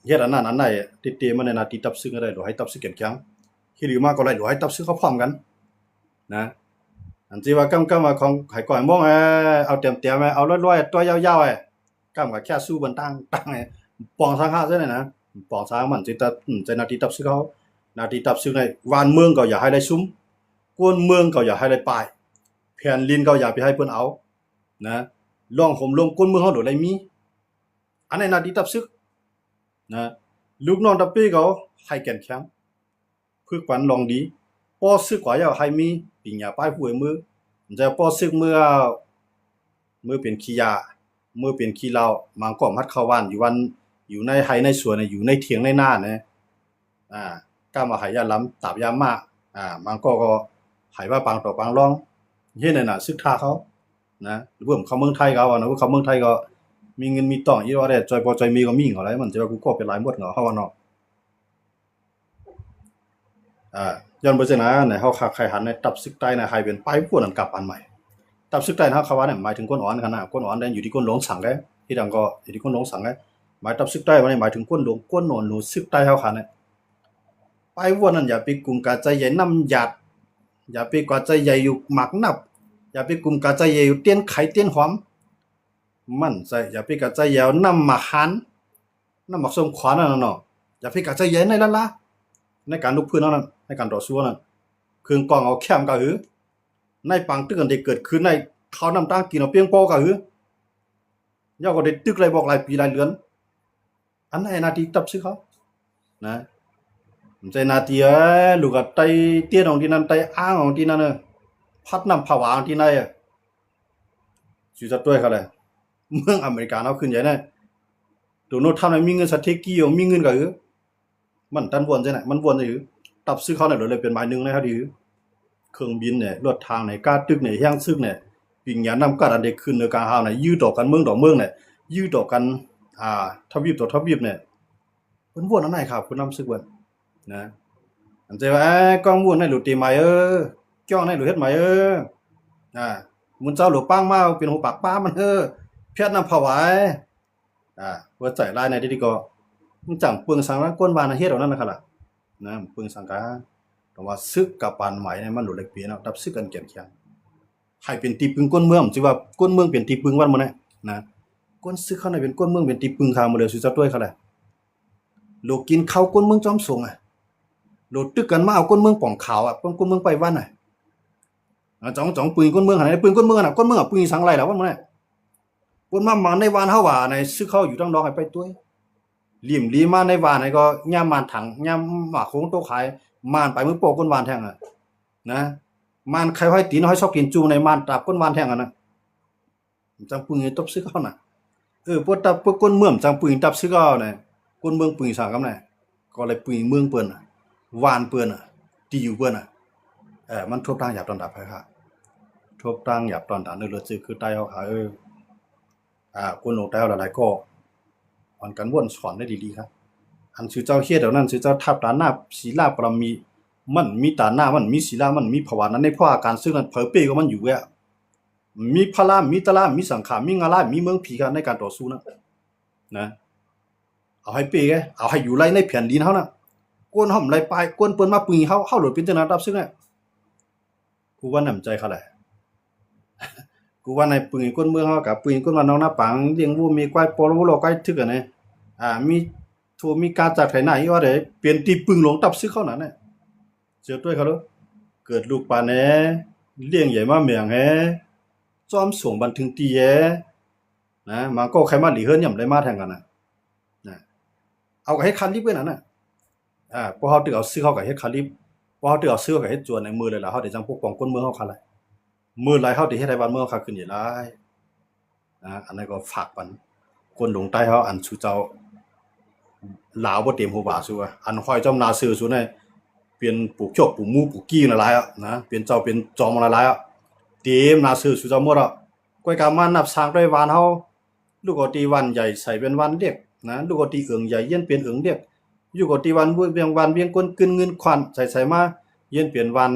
ເຮັດອັນນັ້ນອັນໃດ ເຕະໆມາໃນໜ້າທີ່ຕັບຊຶກໃຫ້ໄດ້ ໂຫຼໃຫ້ຕັບຊຶກເຂັ້ມແຂງ ຂີ້ລືມາກໍໄດ້ ໂຫຼໃຫ້ຕັບຊຶກເຂົາພ້ອມກັນນະ. ອັນທີ່ວ່າກຳ ກຳວ່າຂອງໃຫ້ກ້ອຍໂມງ ເອົາແຕ້ມໆ ເອົາລວຍໆ ຕົວຍາວໆ ກຳກໍແຄ່ສູ້ເບິ່ນຕັ້ງຕັ້ງ ປອງສັງຫະຊະນັ້ນນະ ປອງສັງມັນຊິຕະ ໃສ່ໜ້າທີ່ຕັບຊຶກເຮົາ ໜ້າທີ່ຕັບຊຶກໃນບ້ານເມືອງກໍຢ່າໃຫ້ໄດ້ຊຸມ ກົ້ນເມືອງກໍຢ່າໃຫ້ໄດ້ປ້າຍ ແຜ່ນດິນກໍຢ່າໄປໃຫ້ເພິ່ນເອົານະ ລອງໂຮມລົມກົ້ນເມືອງເຮົາໂດຍໄດ້ມີ ອັນໃນໜ້າທີ່ຕັບຊຶກນະ ລູກນ້ອງຕະເປກໍໃຫ້ແກ່ນແຂງ ຝຶກຝັນລອງດີ ປໍຊຶກກວ່າແລ້ວໃຫ້ມີປິນຍາປາຍຫວຍມື ແຕ່ປໍຊຶກເມື່ອ ເມື່ອເປັນຂີ້ຢາ ເມື່ອເປັນຂີ້ເຫຼົ້າ ມັນກໍມັດເຂົ້າບ້ານ ຢູ່ບ້ານ ຢູ່ໃນໄຮ່ໃນສວນ ຢູ່ໃນຖຽງໃນນານະ ອາ ກາມວ່າໃຫ້ຢາລຳ ຕາບຢາມ້າ ອາ ມັນກໍ ກໍໃຫ້ວ່າປາງຕໍ່ປາງລອງ ເຮັດໃນໜ້າຊຶກທ່າເຂົານະ ເບິ່ງເຂົ້າເມືອງໄທກໍເອົານະ ເບິ່ງເຂົ້າເມືອງໄທກໍມີເງິນມີຕ້ອງ ອີ່ວ່າແດ່ ຈ່ອຍພໍ່ຈ່ອຍແມ່ກໍມີເຂົາແຫຼະ ມັນຈະວ່າກູກໍເປັນຫຼາຍໝົດເຂົາເນາະ. ອາ ຍ້ອນບໍ່ຊັ້ນນະ ໃນເຮົາຄາດໄຄຫັນໃນຕັບຊຶກໃຕ້ນະ ໃຫ້ເປັນປາຍພວກນັ້ນກັບອັນໃໝ່ ຕັບຊຶກໃຕ້ເຮົາຄາດວ່ານີ້ໝາຍເຖິງກົ້ນອ່ອນຫັ້ນນະ ກົ້ນອ່ອນໄດ້ຢູ່ທີ່ກົ້ນຫຼວງສັງເດ້ ທີ່ດັງກໍຢູ່ທີ່ກົ້ນຫຼວງສັງເດ້ ໝາຍຕັບຊຶກໃຕ້ມານີ້ໝາຍເຖິງກົ້ນຫຼວງ ກົ້ນຫຼວງ ຫຼວງຊຶກໃຕ້ເຮົາຄາດນີ້ ປາຍພວກນັ້ນຢ່າໄປກຸມກາໃຈໃຫຍ່ນ້ຳຢາດ ຢ່າໄປກາໃຈໃຫຍ່ຢູ່ໝາກນັບ ຢ່າໄປກຸມກາໃຈໃຫຍ່ຢູ່ຕຽນໄຂ່ຕຽນຫອມ ໝັ້ນໃຈ ຢ່າໄປກາໃຈໃຫຍ່ນ້ຳໝາກຫານ ນ້ຳໝາກສົ້ມຂວານນັ້ນນະເນາະ ຢ່າໄປກາໃຈໃຫຍ່ໃນລະລາ ໃນການລຸກຟື້ນເຮົານັ້ນ ໃນການຕໍ່ສູ້ເຮົານັ້ນ ເຄື່ອງກອງເອົາແຄ້ມກະຫື ໃນປາງຕຶກອັນທີ່ເກີດຂຶ້ນໃນ ເຂົ້ານ້ຳຕາງກິນເອົາປຽງພໍກະຫື ເຈົ້າກໍໄດ້ຕຶກໄລ່ບອກຫຼາຍປີຫຼາຍເດືອນ ອັນໃນໜ້າທີ່ຕັບຊຶກເຮົານະ ໃນໜ້າທີ່ ເອີ ລູກກະໄຕຕຽນອອກທີ່ນັ້ນ ໄຕອ້າງອອກທີ່ນັ້ນ ເອີ ພັດນ້ຳຜະຫວາອອກທີ່ໃນ ເອີ ຊິສະຕວຍເຂົາແຫຼະ ເມືອງອາເມລິກາເຮົາຂຶ້ນໃຫຍ່ນະ ໂດນັລທຳນະ ມີເງິນສະເທກີ ມີເງິນກະຫື ມັນຕັນວນຈັ່ງໃດ ມັນວນຢູ່ ຕັບຊຶກເຮົານະ ໂດຍເລີຍເປັນໝາຍໜຶ່ງໃນເຮົາດີ ເຄື່ອງບິນແດ່ ລົດທາງແດ່ ກາຕຶກແດ່ ແຮງຊຶກແດ່ ປິງຍານ້ຳກາດອັນໄດ້ຂຶ້ນເໜືອກາງຫາວນະ ຢືດຕໍ່ກັນເມືອງຕໍ່ເມືອງແດ່ ຢືດຕໍ່ກັນ ອ່າ ທະວີບຕໍ່ທະວີບແດ່ ເພິ່ນວນອັນໃດຄັບ ຜູ້ນຳຊຶກເພິ່ນນະ ອັນຈະວ່າ ເອີ ກ້ອງວນໃນໂຫຼເຕໃໝ່ເອີ ກ້ອງໃນໂຫຼເຮັດໃໝ່ເອີ ອ່າ ໝູ່ເຈົ້າໂຫຼປາງມາເປັນຫົວປາກປາມັນເອີ ແພດນ້ຳຜະຫວາຍ ອ່າ ຫົວໃຈຫຼາຍໃນທີ່ນີ້ກໍ ມັນຈັ່ງເປືອງສັງລະ ກົ້ນວ່ານະເຮັດເອົານັ້ນນະຄັບລະ ນະ ເປືອງສັງກະ ແຕ່ວ່າຊຶກກັບປານໃໝ່ນີ້ ມັນໂດນແລກປ່ຽນເນາະ ດັບຊຶກກັນແກ່ນແຂງ ໃຫ້ເປັນທີ່ປຶງກົ້ນເມືອງ ຊິວ່າກົ້ນເມືອງເປັນທີ່ປຶງວັນມື້ນີ້ນະ ກົ້ນຊຶກເຮົານີ້ເປັນກ້ນເມືອງເປັນທີ່ປຶງຂ້າມື້ເລີຍ ສຸຈະຕວຍເຂົາແຫຼະ ໂລກິນເຂົ້າກົ້ນເມືອງຈອມສົງອະ ໂລຕຶກກັນມາເອົາກົ້ນເມືອງປ່ອງຂາວອະ ປ້ອງກົ້ນເມືອງໄປວັນນະ ອາ ຈອງ ຈອງປືນກ້ນເມືອງຫັ້ນນະ ປືນກົ້ນເມືອງຫັ້ນນະ ກົ້ນເມືອງອະ ປືນສັງໄຫຼລະວັນມື້ນີ້ ປົນມາມາໃນວານເຮົາວ່າໃນຊຶກເຮົາຢູ່ທາງນອກໃຫ້ໄປຕົວຍ ລິມລີມາໃນວານໃຫ້ກໍຍາມມານຖັງ ຍາມໝາກໂຄງໂຕຂາຍ ມານໄປມືໂປ້ກົ້ນວານແທ້ງອະ ນະ ມານໄຂ່ຫ້ອຍຕີນຫ້ອຍຊອກຕີນຈູ່ໃນມານຕາບກົ້ນວານແທ້ງອະນະ ມັນຈັ່ງປຶງໃຫ້ຕັບຊຶກເຮົານະ ເອີ ພວກຕັບ ພວກກົ້ນເມືອງມັນຈັ່ງປຶງຕັບຊຶກເຮົານະ ກົ້ນເມືອງປຶງສັງກຳນະ ກໍເລີຍປຶງເມືອງເພິ່ນນະ ວານເພິ່ນນະ ທີ່ຢູ່ເພິ່ນນະ ເອີ ມັນທົບທາງຫຍາບຕອນດາບໃຜຄະ ທົບທາງຫຍາບຕອນດາບເລີດຊື່ຄືໃຕ້ເຮົາຄະ ເອີ ອາ ຄົນຫຼວງໃຕ້ເຮົາຫຼາຍໆກໍ ມັນກັນວົນສອນໄດ້ດີໆ ຄັບ ອັນຊື່ເຈົ້າເຮັດເຫຼົ່ານັ້ນ ຊື່ເຈົ້າທັບຕານາ ສີລາບາລະມີ ມັນມີຕານາ ມັນມີສີລາ ມັນມີພະວານະ ໃນພວກອາການຊຶກນັ້ນ ເຜີເປ້ກໍມັນຢູ່ແລ້ວ ມີພະລາ ມີຕະລາ ມີສັງຂາ ມີງາລາ ມີເມືອງຜີ ຄັບ ໃນການຕໍ່ສູ້ນັ້ນ ນະ ເອົາໃຫ້ເປ້ເດ້ ເອົາໃຫ້ຢູ່ໄລໃນແຜ່ນດິນເຮົານະ ກົນເຮົາບໍ່ໄດ້ປາຍ ກົນເພິ່ນມາປືນເຮົາ ເຮົາໂລດເປັນຈັ່ງໃດ ຕັບຊຶກນະ ກູວ່ານ້ຳໃຈເຂົາແຫຼະ ກູວ່າໃນປືນກົ້ນເມືອງເຮົາ ກະປືນກົ້ນບ້ານໜອງນາປາງ ລ້ຽງຫວູເມຍຄວາຍ ປໍລະວະລໍກວາຍ ຖືກອັນນີ້ ອາ ມີຖົ່ວມີກາຈາກໄຖນາ ອີ່ວ່າໃດ ເປັນທີ່ປຶງຂອງຕັບຊຶກເຮົານັ້ນແຫຼະ ເຊື່ອຕົວເຂົາເດີ ເກີດລູກປານແດ່ ລ້ຽງໃຫຍ່ມາແມງແດ່ ຈອມສວງບັນເທິງຕີແດ່ ນະ ມັນກໍໃຄມາຫຼີເຮືອນ ຍາມໄດ້ມາແທງກັນນະ ນະ ເຮົາກໍເຮັດຄາລິບໄວ້ນັ້ນນະ ອາ ພວກເຮົາຖືກເອົາຊຶກ ເຮົາກໍເຮັດຄາລິບ ພວກເຮົາຖືກເອົາຊຶກ ເຮົາກໍເຮັດຈວນໃນມື້ເລີຍລະ ເຮົາໄດ້ຈັ່ງປົກປ້ອງຄົນເມືອງເຮົາຄະລະ ມື້ໃດເຮົາໄດ້ເຮັດໃຫ້ບ້ານເມືອງເຮົາຄະຂຶ້ນໃຫຍ່ຫຼາຍ ນະ ອັນນັ້ນກໍຝາກປັນຄົນຫຼົງໃຕ້ເຮົາ ອັນສູ່ເຈົ້າລາວບໍ່ເຕັມຫົວບາສູ່ ອັນຫ້ອຍຈ້ອມໜ້າເສືອສູ່ນີ້ ເປັນປູກຈອກປູກໝູປູກກີ້ຫຼາຍໆ ນະ ເປັນເຈົ້າເປັນຈອມຫຼາຍໆ ເຕັມໜ້າເສືອສູ່ເຈົ້າໝົດ ກ້ອຍກາມານັບສ້າງດ້ວຍວານເຮົາ ລູກເອົາຕີວານໃຫຍ່ໃສ່ເປັນວານເລັກນະ ລູກເອົາຕີເອີງໃຫຍ່ຢ້ຽນເປັນເອີງເລັກ ລູກເອົາຕີວານວຽງ ວານວຽງກົ້ນກຶນເງິນຂວັນໃສ່ໃສ່ມາຢ້ຽນເປັນວານ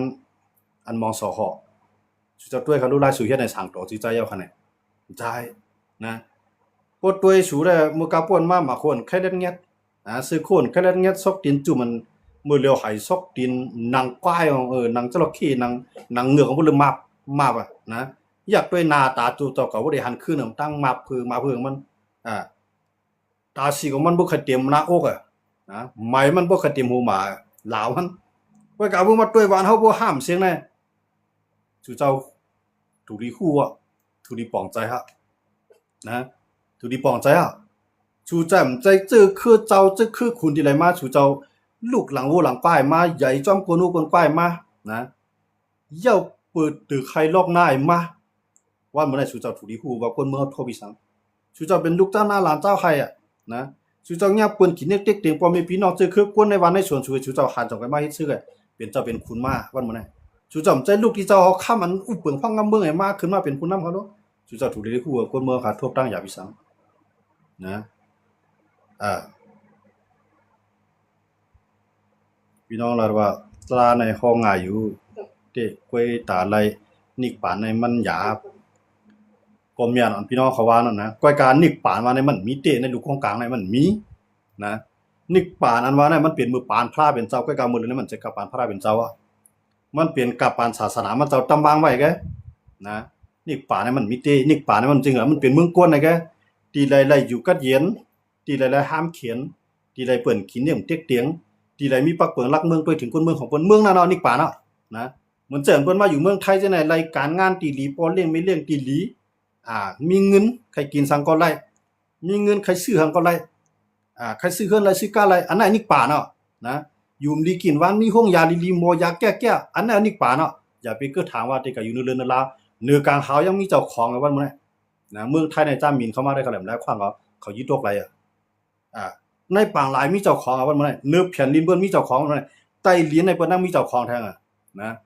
ອັນມອງສໍຫໍ ສຸຈະຕວຍຄະ ລູກຫຼານສຸເຮັດໃຫ້ສ້າງໂຕຈິດໃຈເຈົ້າຄະແນນ ໃຊ່ນະ. ປົດຕົວໃຫ້ສູແລ້ວ ມື້ກາປ່ວນມາ ໝາກໂຄນໄຂ່ແລັດແງດ ນະ ຊື້ໂຄນໄຂ່ແລັດແງດ ຊອກຕີນຈຸ້ມ ອັນມື້ຫຼຽວໄຫຊອກຕີນ ໜັງຄວາຍ ເອີ ໜັງຈະລະເຂ ໜັງ ໜັງເງືອກຂອງເພິ່ນ ຫຼື ໝາບ ໝາບອະນະ. ຢາກດ້ວຍໜ້າຕາໂຕເຈົ້າກໍບໍ່ໄດ້ຫັນຄືນ ຕັ້ງໝາບເພີ ໝາບເພີມັນ ອາ ຕາສີຂອງມັນບໍ່ຄ່ອຍເຕັມໜ້າອົກອະນະ ໄໝມັນບໍ່ຄ່ອຍເຕັມຫົວໝາ ລາວມັນ. ຂ້ອຍກໍເອົາມາດ້ວຍວ່າ ເຮົາບໍ່ຫ້າມສຽງໃດ ສູ່ເຈົ້າ ທຸລີຮູ້ອະ ທຸລີປອງໃຈຮະນະ ທຸລີປອງໃຈຮະ. ສູ່ເຈົ້າ ໃຈເຈີຄືເຈົ້າ ເຈີຄືຄຸນທີ່ໄຫຼມາ ສູ່ເຈົ້າລຸກຫຼັງໂວຫຼັງປາຍມາ ໃຫຍ່ຈອມກົນໂວກົນກວາຍມານະ ຢ່າເປີດຕຶກໄຫລອກໜ້າມາ. ວັນມື້ໃດສູ່ເຈົ້າຖືກໄດ້ຮູ້ວ່າຄົນເມືອງເຮົາໂທບອີ່ສັງ. ສູ່ເຈົ້າເປັນລູກເຈົ້ານາຫຼານເຈົ້າໄຫອະນະ. ສູ່ເຈົ້າຍາມເປັນຂີ້ເໜັກເຕັກເຕັງ ພໍ່ແມ່ພີ່ນ້ອງເຈີຄືຄົນໃນວັນໃນສວນ ສູ່ ສູ່ເຈົ້າຫັນຈອງໄປມາເຮັດຊຶກ ເປັນເຈົ້າເປັນຂຸນມາວັນມື້ໃດ. ສູ່ເຈົ້າໃຈລູກທີ່ເຈົ້າເອົາຄຳອັນອຸເບິ່ງພະງາມເມືອງໃຫ້ມາຂຶ້ນມາເປັນຜູ້ນຳເຮົາໂລດ. ສູ່ເຈົ້າຖືກໄດ້ຮູ້ວ່າຄົນເມືອງເຮົາໂທບຕັ້ງຢາບອີ່ສັງນະ. ອ່າ ພີ່ນ້ອງລາວວ່າ ຕາລາໃນຫ້ອງງ່າຍຢູ່ ເຕະກ້ວຍຕາໄລ່ ນິກປານໃນມັນຫຍາບ. ກໍແມ່ນອັນພີ່ນ້ອງເຂົາວ່ານັ້ນນະ ກ້ອຍການນິກປານວ່າໃນມັນມີເຕະໃນລູກຂອງກາງໃນມັນມີນະ. ນິກປານອັນວ່ານັ້ນມັນເປັນມື້ປານພະເປັນເຈົ້າ ກ້ອຍການມື້ເລີຍໃນມັນຈະກັບປານພະເປັນເຈົ້າອະ ມັນເປັນກັບປານສາສະໜາ ມັນເຈົ້າຕຳວາງໄວ້ແກນະ. ນິກປານໃນມັນມີເຕະ ນິກປານໃນມັນຈຶ່ງ ມັນເປັນເມືອງກົນໃນແກ ທີ່ໄດ້ໄດ້ຢູ່ກັດເຢັນ ທີ່ໄດ້ໄດ້ຫ້າມເຂັນ ທີ່ໄດ້ເປັນຂີ້ເໜັກເຕັກເຕັງ ທີ່ໄດ້ມີປັກເປິງຫຼັກເມືອງ ໄປເຖິງກົ້ນເມືອງຂອງເພິ່ນ ເມືອງນັ້ນເນາະ ນິກປານເນາະນະ. ເໝືອນເຊັ່ນເພິ່ນມາຢູ່ເມືອງໄທຈັ່ງໃດ ໄດ້ການງານທີ່ດີ ພໍ່ລ້ຽງແມ່ລ້ຽງທີ່ດີ ອ່າ ມີເງິນໃຜກິນສັງກໍໄດ້ ມີເງິນໃຜຊື້ຫຍັງກໍໄດ້ ອ່າ ໃຜຊື້ເຮືອນໄດ້ ຊື້ກາໄດ້ ອັນນັ້ນນິກປານເນາະນະ. ຢູ່ດີກິນຫວານ ມີໂຮງຢາດີໆ ໝໍຢາແກ້ໆ ອັນນັ້ນນິກປານເນາະ. ຢ່າໄປເກີດຖາມວ່າ ແຕ່ກະຢູ່ເໜືອເລີນເນລາ ເໜືອກາງຫາວຍັງມີເຈົ້າຂອງ ວັນມື້ນີ້ນະ. ເມືອງໄທໃນຈາມິນເຂົ້າມາໄດ້ ເຂົາແຫຼມຫຼາຍຂວາງ ເຂົາ ເຂົາຍຶດຕົກໄດ້ອະ ອ່າ ໃນປາງລາຍມີເຈົ້າຂອງ ວັນມື້ນີ້ ເໜືອແຜ່ນດິນເພິ່ນມີເຈົ້າຂອງ ວັນມື້ນີ້ ໃຕ້ດິນໃນເພິ່ນຍັງມີເຈົ້າຂອງແທ້ ນະ.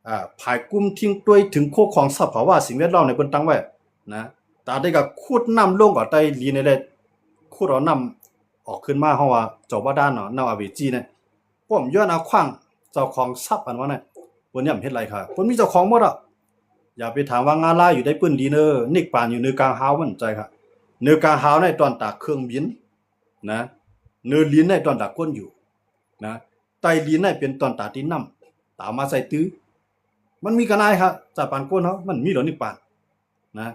ອ່າ ພາຍກຸ່ມຖິ້ມຕົວເຖິງໂຄກຂອງຊັບພາວະສິ່ງແວດລ້ອມໃນເພິ່ນຕັ້ງໄວ້ນະ. ຕາໄດ້ກໍຂຸດນ້ຳລົງກໍໃຕ້ດິນນີ້ແຫຼະ ຂຸດເອົານ້ຳອອກຂຶ້ນມາ ເຮົາວ່າຈອກບາດານເນາະ ນ້ຳອາເວຈີນະ. ປ້ອມຍ້ອນອາຂວາງເຈົ້າຂອງຊັບອັນວ່ານັ້ນ ເພິ່ນຍັງເຮັດໄດ້ຄ່ະ ເພິ່ນມີເຈົ້າຂອງໝົດອະ. ຢ່າໄປຖາມວ່າງາລາຍຢູ່ໃນພື້ນດິນເອີ ນິກປານຢູ່ເໜືອກາງຫາວ ມັນໃຈຄ່ະ. ເໜືອກາງຫາວໃນຕອນຕາເຄື່ອງບິນນະ ເໜືອດິນໃນຕອນຕາກົ້ນຢູ່ນະ ໃຕ້ດິນໃນເປັນຕອນຕາຕີນນ້ຳ ຕາມມາໃສ່ຕື້. ມັນມີກະນາຍຄ່ະ ຈາກປານກົ້ນເຮົາ ມັນມີດອກນິກປານນະ.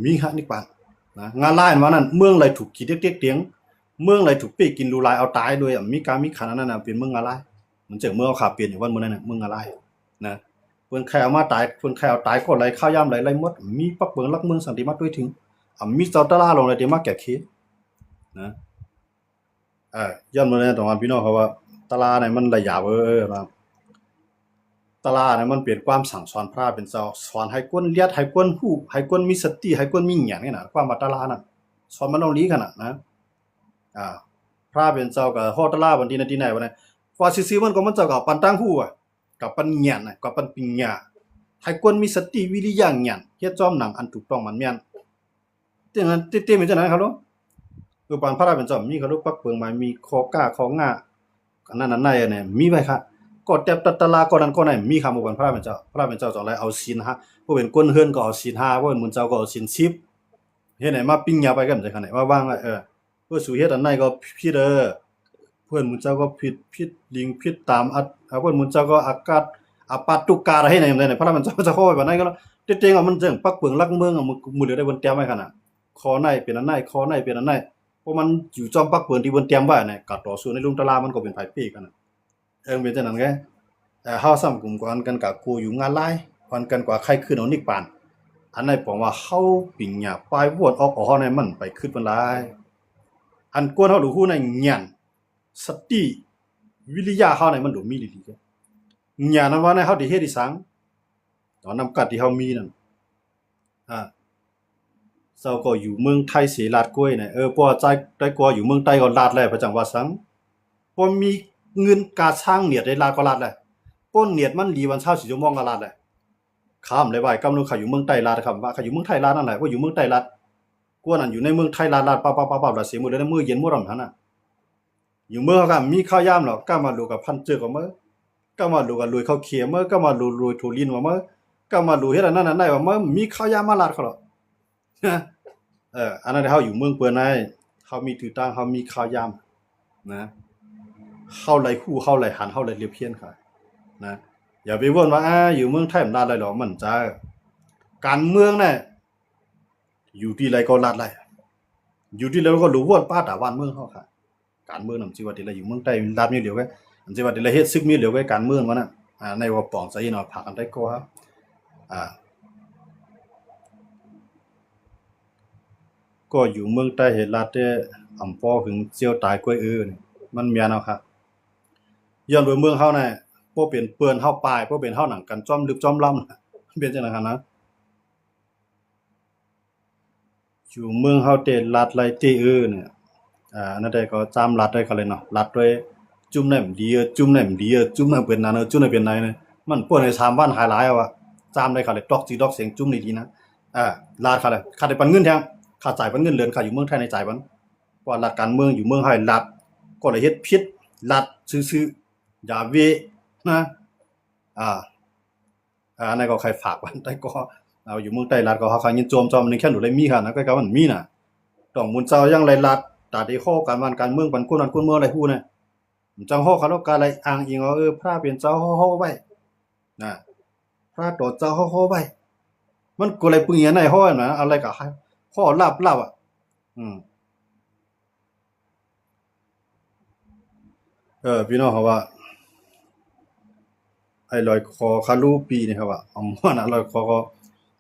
ມີຮະນິກປານນະ ງາລາຍອັນວ່ານັ້ນ ເມືອງໃດຖືກຂີ້ເດັກເຕັກເຕັງ ເມືອງໃດຖືກເປ້ກິນຫຼູຫຼາຍເອົາຕາຍໂດຍ ອາ ມີກາມີຂັນ ອັນນັ້ນນະ ເປັນເມືອງງາລາຍ. ມັນເຈີເມືອງເຮົາຂາວປ່ຽນຢູ່ວັນມື້ນັ້ນນະ ເມືອງງາລາຍນະ. ເພິ່ນໃຄ່ເອົາມາຕາຍ ເພິ່ນໄຄ່ເອົາຕາຍ ກໍໄລ່ຄາວຍາມໃດໄລ່ໝົດ ມີປັກເບິ່ງຫຼັກເມືອງສັງຕິມາຕົວເຖິງ ອາ ມີເຈົ້າຕະລາລົງໃດທີ່ມາແກ້ເຂດນະ. ເອີ ຢ້ານບໍ່ໄດ້ຕ້ອງວ່າ ພີ່ນ້ອງເຂົາວ່າຕະລາໃນມັນລະຢາບ ເອີ ວ່າຕະລາໃນມັນເປັນຄວາມສັ່ງສອນພະເປັນເຈົ້າ ສອນໃຫ້ຄົນລຽນ ໃຫ້ຄົນຮູ້ ໃຫ້ຄົນມີສະຕິ ໃຫ້ຄົນມີຫຍັງນີ້ນະ. ຄວາມວ່າຕະລານັ້ນ ສອນມັນຕ້ອງດີຂະໜາດນະ. ອ່າ ພະເປັນເຈົ້າກໍຮອດຕະລາບັນທີໃນທີ່ໃນບັດນີ້ ວ່າຊື່ໆ ມັນກໍ ມັນເຈົ້າກໍປັນຕາງຮູ້ອະ ກໍປັນຫຍານນະ ກໍປັນປັນຍາ ໃຫ້ຄົນມີສະຕິ ວິລິຍະ ຫຍານ ເຮັດຈອມໜັງອັນຖືກຕ້ອງມັນແມ່ນ. ຈັ່ງນັ້ນ ເຕັມໆ ເປັນຈັ່ງນັ້ນຄັບໂລ. ເອີ ປານພະລາເປັນເຈົ້າມີຄັບໂລ ປັກເປິງໝາຍ ມີຂໍ້ກ້າຂໍ້ງາ ອັນນັ້ນອັນໃດອັນນີ້ມີໄວ້ຄັບ. ກໍແຕ່ຕະລາກໍນັ້ນກໍນັ້ນມີຄັບ ເມື່ອປານພະລາເປັນເຈົ້າ ພະລາເປັນເຈົ້າຈະໄດ້ເອົາສິນຫ້າ ຜູ້ເປັນຄົນເຮືອນກໍເອົາສິນຫ້າ ຜູ້ເປັນໝູນເຈົ້າກໍເອົາສິນສິບ ເຮັດໃຫ້ມາປິງຍາໄປກັນຈັ່ງຊັ້ນ ມາວາງໄວ້. ເອີ ເພື່ອສູ່ເຮັດອັນໃດກໍຜິດເດີ ເພື່ອນໝູນເຈົ້າກໍຜິດ ຜິດລິງຜິດຕາມ ອາ ເພື່ອນໝູນເຈົ້າກໍອາກາດ ອາປາດຕຸກກາດ ເຮັດໃນ ໃນພະລາມັນເຈົ້າຈະຂໍໄປປານນັ້ນກໍ ເຕັງໆ ອະ ມັນຈັ່ງປັກເປິງຫຼັກເມືອງ ອະ ມື້ ມື້ເດີໄດ້ເພິ່ນຕຽມໄວ້ຂະໜາດ ຂໍ້ໃນເປັນອັນໃນ ຂໍ້ໃນເປັນອັນໃນ ເພາະມັນຢູ່ຈອມປັກເປິງທີ່ເພິ່ນຕຽມໄວ້ນະ ການຕໍ່ສູ້ໃນລຸມຕະລາມັນກໍເປັນຜາຍເພກະນະ. ເອີ ເປັນຈັ່ງນັ້ນໄງ ເຮົາສຳກຸມກັນ ກັນກະກູຢູ່ງານລາຍ ອັນກັນກວ່າໃຄ່ຄືນເອົານິກປານ ອັນໃນປອງວ່າເຮົາປິງຍາປາຍວນອອກ ເຮົາໃນມັນໄປຄຶດມັນຫຼາຍ ອັນກວນເຮົາຫຼູຮູ້ໃນຍານ ສະຕິ ວິລິຍະເຮົາໃນມັນຫຼູມີດີໆ ຍານນັ້ນວ່າໃນເຮົາໄດ້ເຮັດອີ່ສັງ ຕອນນຳກັດທີ່ເຮົາມີນັ້ນ ອາ ເຈົ້າກໍຢູ່ເມືອງໄທເສລາດກ້ວຍນະ ເອີ ເພາະວ່າໃຈ ໃຈກໍຢູ່ເມືອງໃຕ້ກໍລາດແລ້ວ ພະຈັ່ງວ່າສັງ ບໍ່ມີເງິນກາຊ່າງນຽດໄດ້ ລາດກໍລາດແລ້ວ ປ້ນນຽດມັນດີວັນເຊົ້າສີ່ຊົ່ວໂມງກໍລາດແລ້ວ ຄຳໄດ້ໄວກຳລົງ ຂ້າຢູ່ເມືອງໃຕ້ລາດ ຄຳວ່າຂ້າຢູ່ເມືອງໄທລາດນັ້ນແຫຼະ ວ່າຢູ່ເມືອງໃຕ້ລາດ ກວນນັ້ນຢູ່ໃນເມືອງໄທລາດ ລາດ ປາບ ປາບ ປາບ ລາດເສໝົດເລີຍ ໃນມື້ເຢັນໝົດຫັ້ນນະ. ຢູ່ເມືອງເຮົາກໍມີເຂົ້າຢາມດອກ ກຳມາໂລກະພັນເຈີກວ່າເມີ ກຳມາໂລກະລວຍເຂົ້າເຂມເມີ ກຳມາໂລ ລວຍໂທລິນວ່າເມີ ກໍມາຫຼູເຮັດອັນນັ້ນອັນນີ້ວ່າ ມັນມີຂ່າວຢາມມາລາດເຂົາເນາະ. ເອີ ອັນນັ້ນເຮົາຢູ່ເມືອງເພິ່ນນະ ເຮົາມີຊື່ຕັ້ງ ເຮົາມີຂ່າວຢາມນະ ເຮົາໄລ່ຮູ້ ເຮົາໄລ່ຫັນ ເຮົາໄລ່ລຽບຮຽນເຂົານະ. ຢ່າໄປເວົ້າວ່າ ອາ ຢູ່ເມືອງໄທມັນລາດໄດ້ດອກ ມັນຈະ ການເມືອງນະ ຢູ່ທີ່ໃດກໍລາດໄດ້ ຢູ່ທີ່ໃດກໍຮູ້ວນປາຕາບ້ານເມືອງເຮົາຄ່ະ. ການເມືອງນຳ ຊິວ່າທີ່ລະຢູ່ເມືອງໃຕ້ລາດມີດຽວກັນ ອັນຊິວ່າທີ່ລະເຮັດສຶກມີດຽວກັນ ການເມືອງວ່ານັ້ນ. ອາ ໃນວ່າປອງໃຈເນາະ ພາກັນໄດ້ກໍ ອາ ກໍຢູ່ເມືອງໃຕ້ເຮັດລາດແທ້ ອຳພໍຫຶງສ່ຽວຕາຍກ້ວຍເອີ. ມັນແມ່ນເນາະຄ່ະ ຍ້ອນວ່າເມືອງເຮົານະ ບໍ່ເປັນເປື້ອນເຮົາປາຍ ບໍ່ເປັນເຮົາໜັງກັນຈ້ອມລຶບຈ້ອມລຳ ເປັນຈັ່ງນັ້ນຫັ້ນນະ. ຢູ່ເມືອງເຮົາແຕ່ລາດໄລ່ເຕະເອີ ອາ ອັນນັ້ນແຕ່ກໍຈາມລາດໄດ້ເຂົາເລີຍເນາະ ລາດດ້ວຍຈຸ້ມນັ້ນມັນດີເອີ ຈຸ້ມນັ້ນມັນດີເອີ ຈຸ້ມນັ້ນເປັນນັ້ນເອີ ຈຸ້ມນັ້ນເປັນນັ້ນເອີ. ມັນປ່ວນໃຫ້ສາມວັນຫາຍຫຼາຍເອົາວ່າ ຈາມໄດ້ເຂົາເລີຍ ຕອກຈີຕອກເສງ ຈຸ້ມນີ້ດີນະ ອາ ລາດເຂົາເລີຍ. ຂ້າໄດ້ປັນເງິນແທ້ ຂ້າຈ່າຍປັນເງິນເດືອນ ຂ້າຢູ່ເມືອງໄທໃນຈ່າຍປັນ ເພາະວ່າລາດການເມືອງຢູ່ເມືອງເຮົາລາດ ກໍເລີຍເຮັດຜິດ ລາດຊື່ໆ ຢ່າເວະນະ ອາ ອາ ອັນນັ້ນກໍໃຫ້ຝາກໄວ້ ແຕ່ກໍເອົາຢູ່ເມືອງໃຕ້ລາດກໍເຮົາຂ້າຍິນໂຈມຈອມໜຶ່ງແຄ່ນໄດ້ມີຄ່ະນະ ກໍກະມັນມີນະ ຕ້ອງໝູນເຈົ້າຍັງໄລ່ລາດ ຕາໄດ້ເວົ້າການບ້ານການເມືອງ ປັນຄົນນັ້ນຄົນເມືອງໄດ້ຮູ້ນະ. ມັນຈັ່ງເວົ້າຄັນວ່າກະໄດ້ອ້າງອີງວ່າ ເອີ ພະເປັນເຈົ້າເຮົາເວົ້າໄວ້ນະ ພະຕໍ່ເຈົ້າເຮົາເວົ້າໄວ້ ມັນກໍໄດ້ປຶງຫຍັງໃນເຮົານະ ອະໄລກໍເຮົາລາບລາບອະ ອືມ. ເອີ ພີ່ນ້ອງເຮົາວ່າ ໄອ້ລອຍຄໍຄາລູປີນີ້ເຮົາວ່າ ອຳມານອະລອຍຄໍກໍ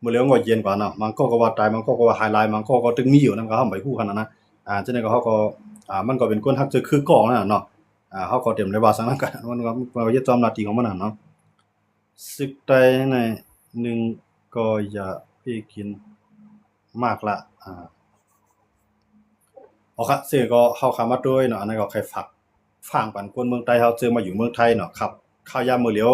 ມື້ແລ້ວກໍເຢັນກວ່າເນາະ ບາງຄົນກໍວ່າຕາຍ ບາງຄົນກໍວ່າຫາຍຫຼາຍ ບາງຄົນກໍຕຶງມີຢູ່ ນັ້ນກໍເຮົາບໍ່ຮູ້ຂະໜາດນັ້ນ. ອາ ຈັ່ງໃດກໍເຮົາກໍ ອາ ມັນກໍເປັນຄົນຮັກເຈົ້າຄືກອງນັ້ນເນາະ ອາ ເຮົາກໍເຕັມໄດ້ວ່າສັງນຳກັນ ມັນກໍເຮັດຕາມໜ້າທີ່ຂອງມັນນະເນາະ. ສຶກໄດ້ໃນໜຶ່ງກໍຢ່າໄປກິນມາກລະ ອາ ເອົາຄະ ເຊິ່ງກໍເຮົາຄະມາໂຕຍເນາະ ອັນນັ້ນກໍໃຫ້ຝາກ ຝາກປັນຄົນເມືອງໃຕ້ເຮົາ ເຊິ່ງມາຢູ່ເມືອງໄທເນາະ ຄັບ ຂ່າວຢາມມື້ຫຼຽວ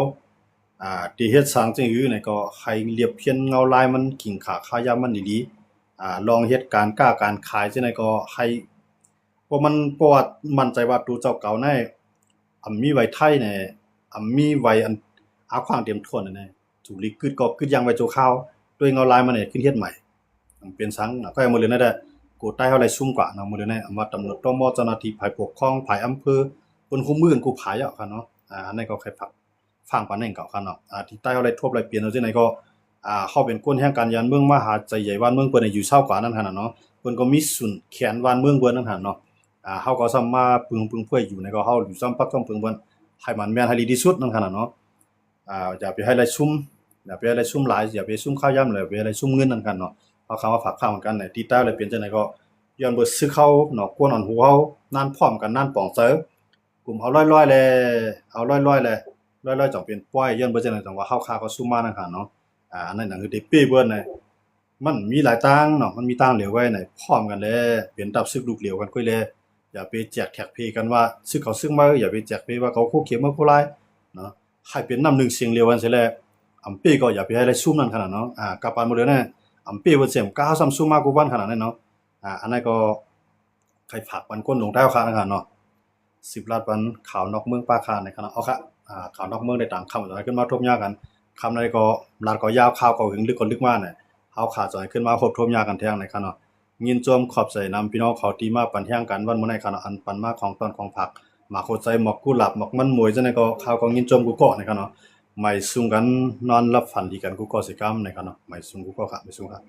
ອາ ທີ່ເຮັດສັງຈຶ່ງຫື ນັ້ນກໍໃຫ້ລຽບຮຽນເງົາລາຍມັນ ກິງຂາຂ່າວຢາມມັນດີໆ ອາ ລອງເຮັດການຄ້າການຂາຍຈັ່ງໃດກໍໃຫ້ ເພາະມັນ ເພາະວ່າໝັ້ນໃຈວ່າໂຕເຈົ້າເກົ່າໃນ ອຳມີໄວໄທແດ່ ອຳມີໄວອັນອາຂວາງເຕັມຖ້ວນແດ່ ສຸລິກຶດກໍກຶດຢ່າງໄວຊົ່ວຄາວ ໂດຍເງົາລາຍມັນນີ້ຂຶ້ນເຮັດໃໝ່ ເປັນສັງນະ. ກໍມື້ເດືອນນັ້ນແຫຼະ ໂກໃຕ້ເຮົາໄດ້ຊຸມກວ່າເນາະ ມື້ເດືອນນັ້ນ ອຳວ່າຕຳຫຼວດ ຕມ ເຈົ້າໜ້າທີ່ຝ່າຍປົກຄອງ ຝ່າຍອຳເພີ ເພິ່ນຮ່ວມມືກັນກູ້ຜາຍເນາະ ອັນນັ້ນກໍໃຫ້ຝາກ ຝາກປານນັ້ນກໍຄັນເນາະ ອາ ທີ່ໃຕ້ເຮົາໄດ້ທົບໄດ້ປ່ຽນຈັ່ງໃດກໍ ອາ ເຮົາເປັນຄົນແຫ່ງການຍານເມືອງ ມາຫາໃຈໃຫຍ່ບ້ານເມືອງເພິ່ນໃຫ້ຢູ່ເຊົາກວ່ານັ້ນຫັ້ນນະເນາະ ເພິ່ນກໍມີສູນແຂນບ້ານເມືອງເພິ່ນນັ້ນຫັ້ນເນາະ ອາ ເຮົາກໍຊ່ຳມາປຶງ ປຶງເພື່ອຢູ່ໃນກໍເຮົາຢູ່ຊ່ຳປັກຊ່ຳປຶງເພິ່ນ ໃຫ້ມັນແມ່ນໃຫ້ດີທີ່ສຸດນັ້ນຫັ້ນນະເນາະ. ອາ ຢ່າໄປໃຫ້ໄລ່ຊຸມ ຢ່າໄປໃຫ້ໄລ່ຊຸມຫຼາຍ ຢ່າໄປຊຸມຂ່າວຢາມ ຢ່າໄປໃຫ້ໄລ່ຊຸມເງິນນັ້ນຫັ້ນເນາະ. ເຮົາຄຳວ່າຝາກຄາງກັນໃນຕິດຕາມໄດ້ເປັນຈັ່ງໃດກໍ ຍ້ອນເບີຊຶກເຮົາເນາະ ກວນອ່ອນຫູເຮົາ ນານພ້ອມກັນ ນານປອງໃຈ ກຸ່ມເອົາລອຍໆແລ ເອົາລອຍໆແລ ລອຍໆຈັ່ງເປັນປ່ອຍ ຍ້ອນເບີຈັ່ງໃດຈັ່ງວ່າເຮົາຄາກໍຊຸມມານັ້ນຫັ້ນເນາະ. ອາ ອັນນັ້ນຫຍັງຄືໄດ້ເປ້ເບີນະ ມັນມີຫຼາຍຕ່າງເນາະ ມັນມີຕ່າງເຫຼວໄວ້ໃນ ພ້ອມກັນແລ ເປັນດັບຊຶກລູກຫຼຽວກັນກ້ອຍແລ. ຢ່າໄປແຈກແທກເພກັນວ່າຊຶກເຂົາຊຶກມາ ຢ່າໄປແຈກເພວ່າເຂົາຄູ່ເຂດເມືອງໂຄລາຍເນາະ ໃຫ້ເປັນນ້ຳໜຶ່ງສຽງດຽວກັນຊີ້ແຫຼະ. ອຳເປ້ກໍຢ່າໄປໃຫ້ໄລ່ຊຸມນັ້ນຂະໜາດເນາະ ອາ ກັບປານໝົດເລີຍນະ ອຳເປ້ເພິ່ນສຽງກ້າວຊ້ຳຊຸມມາກວ່າວັນຂະໜາດນັ້ນເນາະ. ອາ ອັນນັ້ນກໍໃຫ້ຝາກປັນຄົນຫຼົງໃຕ້ເຮົາຂະໜາດນັ້ນເນາະ. ສິບລາດປັນຂ່າວນອກເມືອງປາຄານໃນຂະນະ ເອົາຄະ ອາ ຂ່າວນອກເມືອງໄດ້ຕາມຄຳ ຈະຂຶ້ນມາທົບຍາກັນ ຄຳໃດກໍລາດກໍຍາວ ຂ່າວກໍຫຶງ ລຶກກໍລຶກມານີ້ ເຮົາຂາຈະຂຶ້ນມາພົບທົບຍາກັນແທ້ໃນຂະນະ. ຍິນຊົມຂອບໃຈນຳພີ່ນ້ອງເຂົາທີ່ມາປັນແຮງກັນວັນມື້ນີ້ຂະນະ ອັນປັນມາຂອງຕ້ອນຂອງຝາກ ໝາກຫົວໃຈ ໝາກກຸຫຼາບ ໝາກມັນໝວຍ ຈັ່ງໃດກໍ ເຮົາກໍຍິນຊົມກຸເກາະໃນຂະນະ. ໄໝສູງກັນ ນອນຫຼັບຝັນດີກັນກຸເກາະເສຍກຳໃນຂະນະ. ໄໝສູງກຸເກາະຂະ ໄໝສູງຂະ.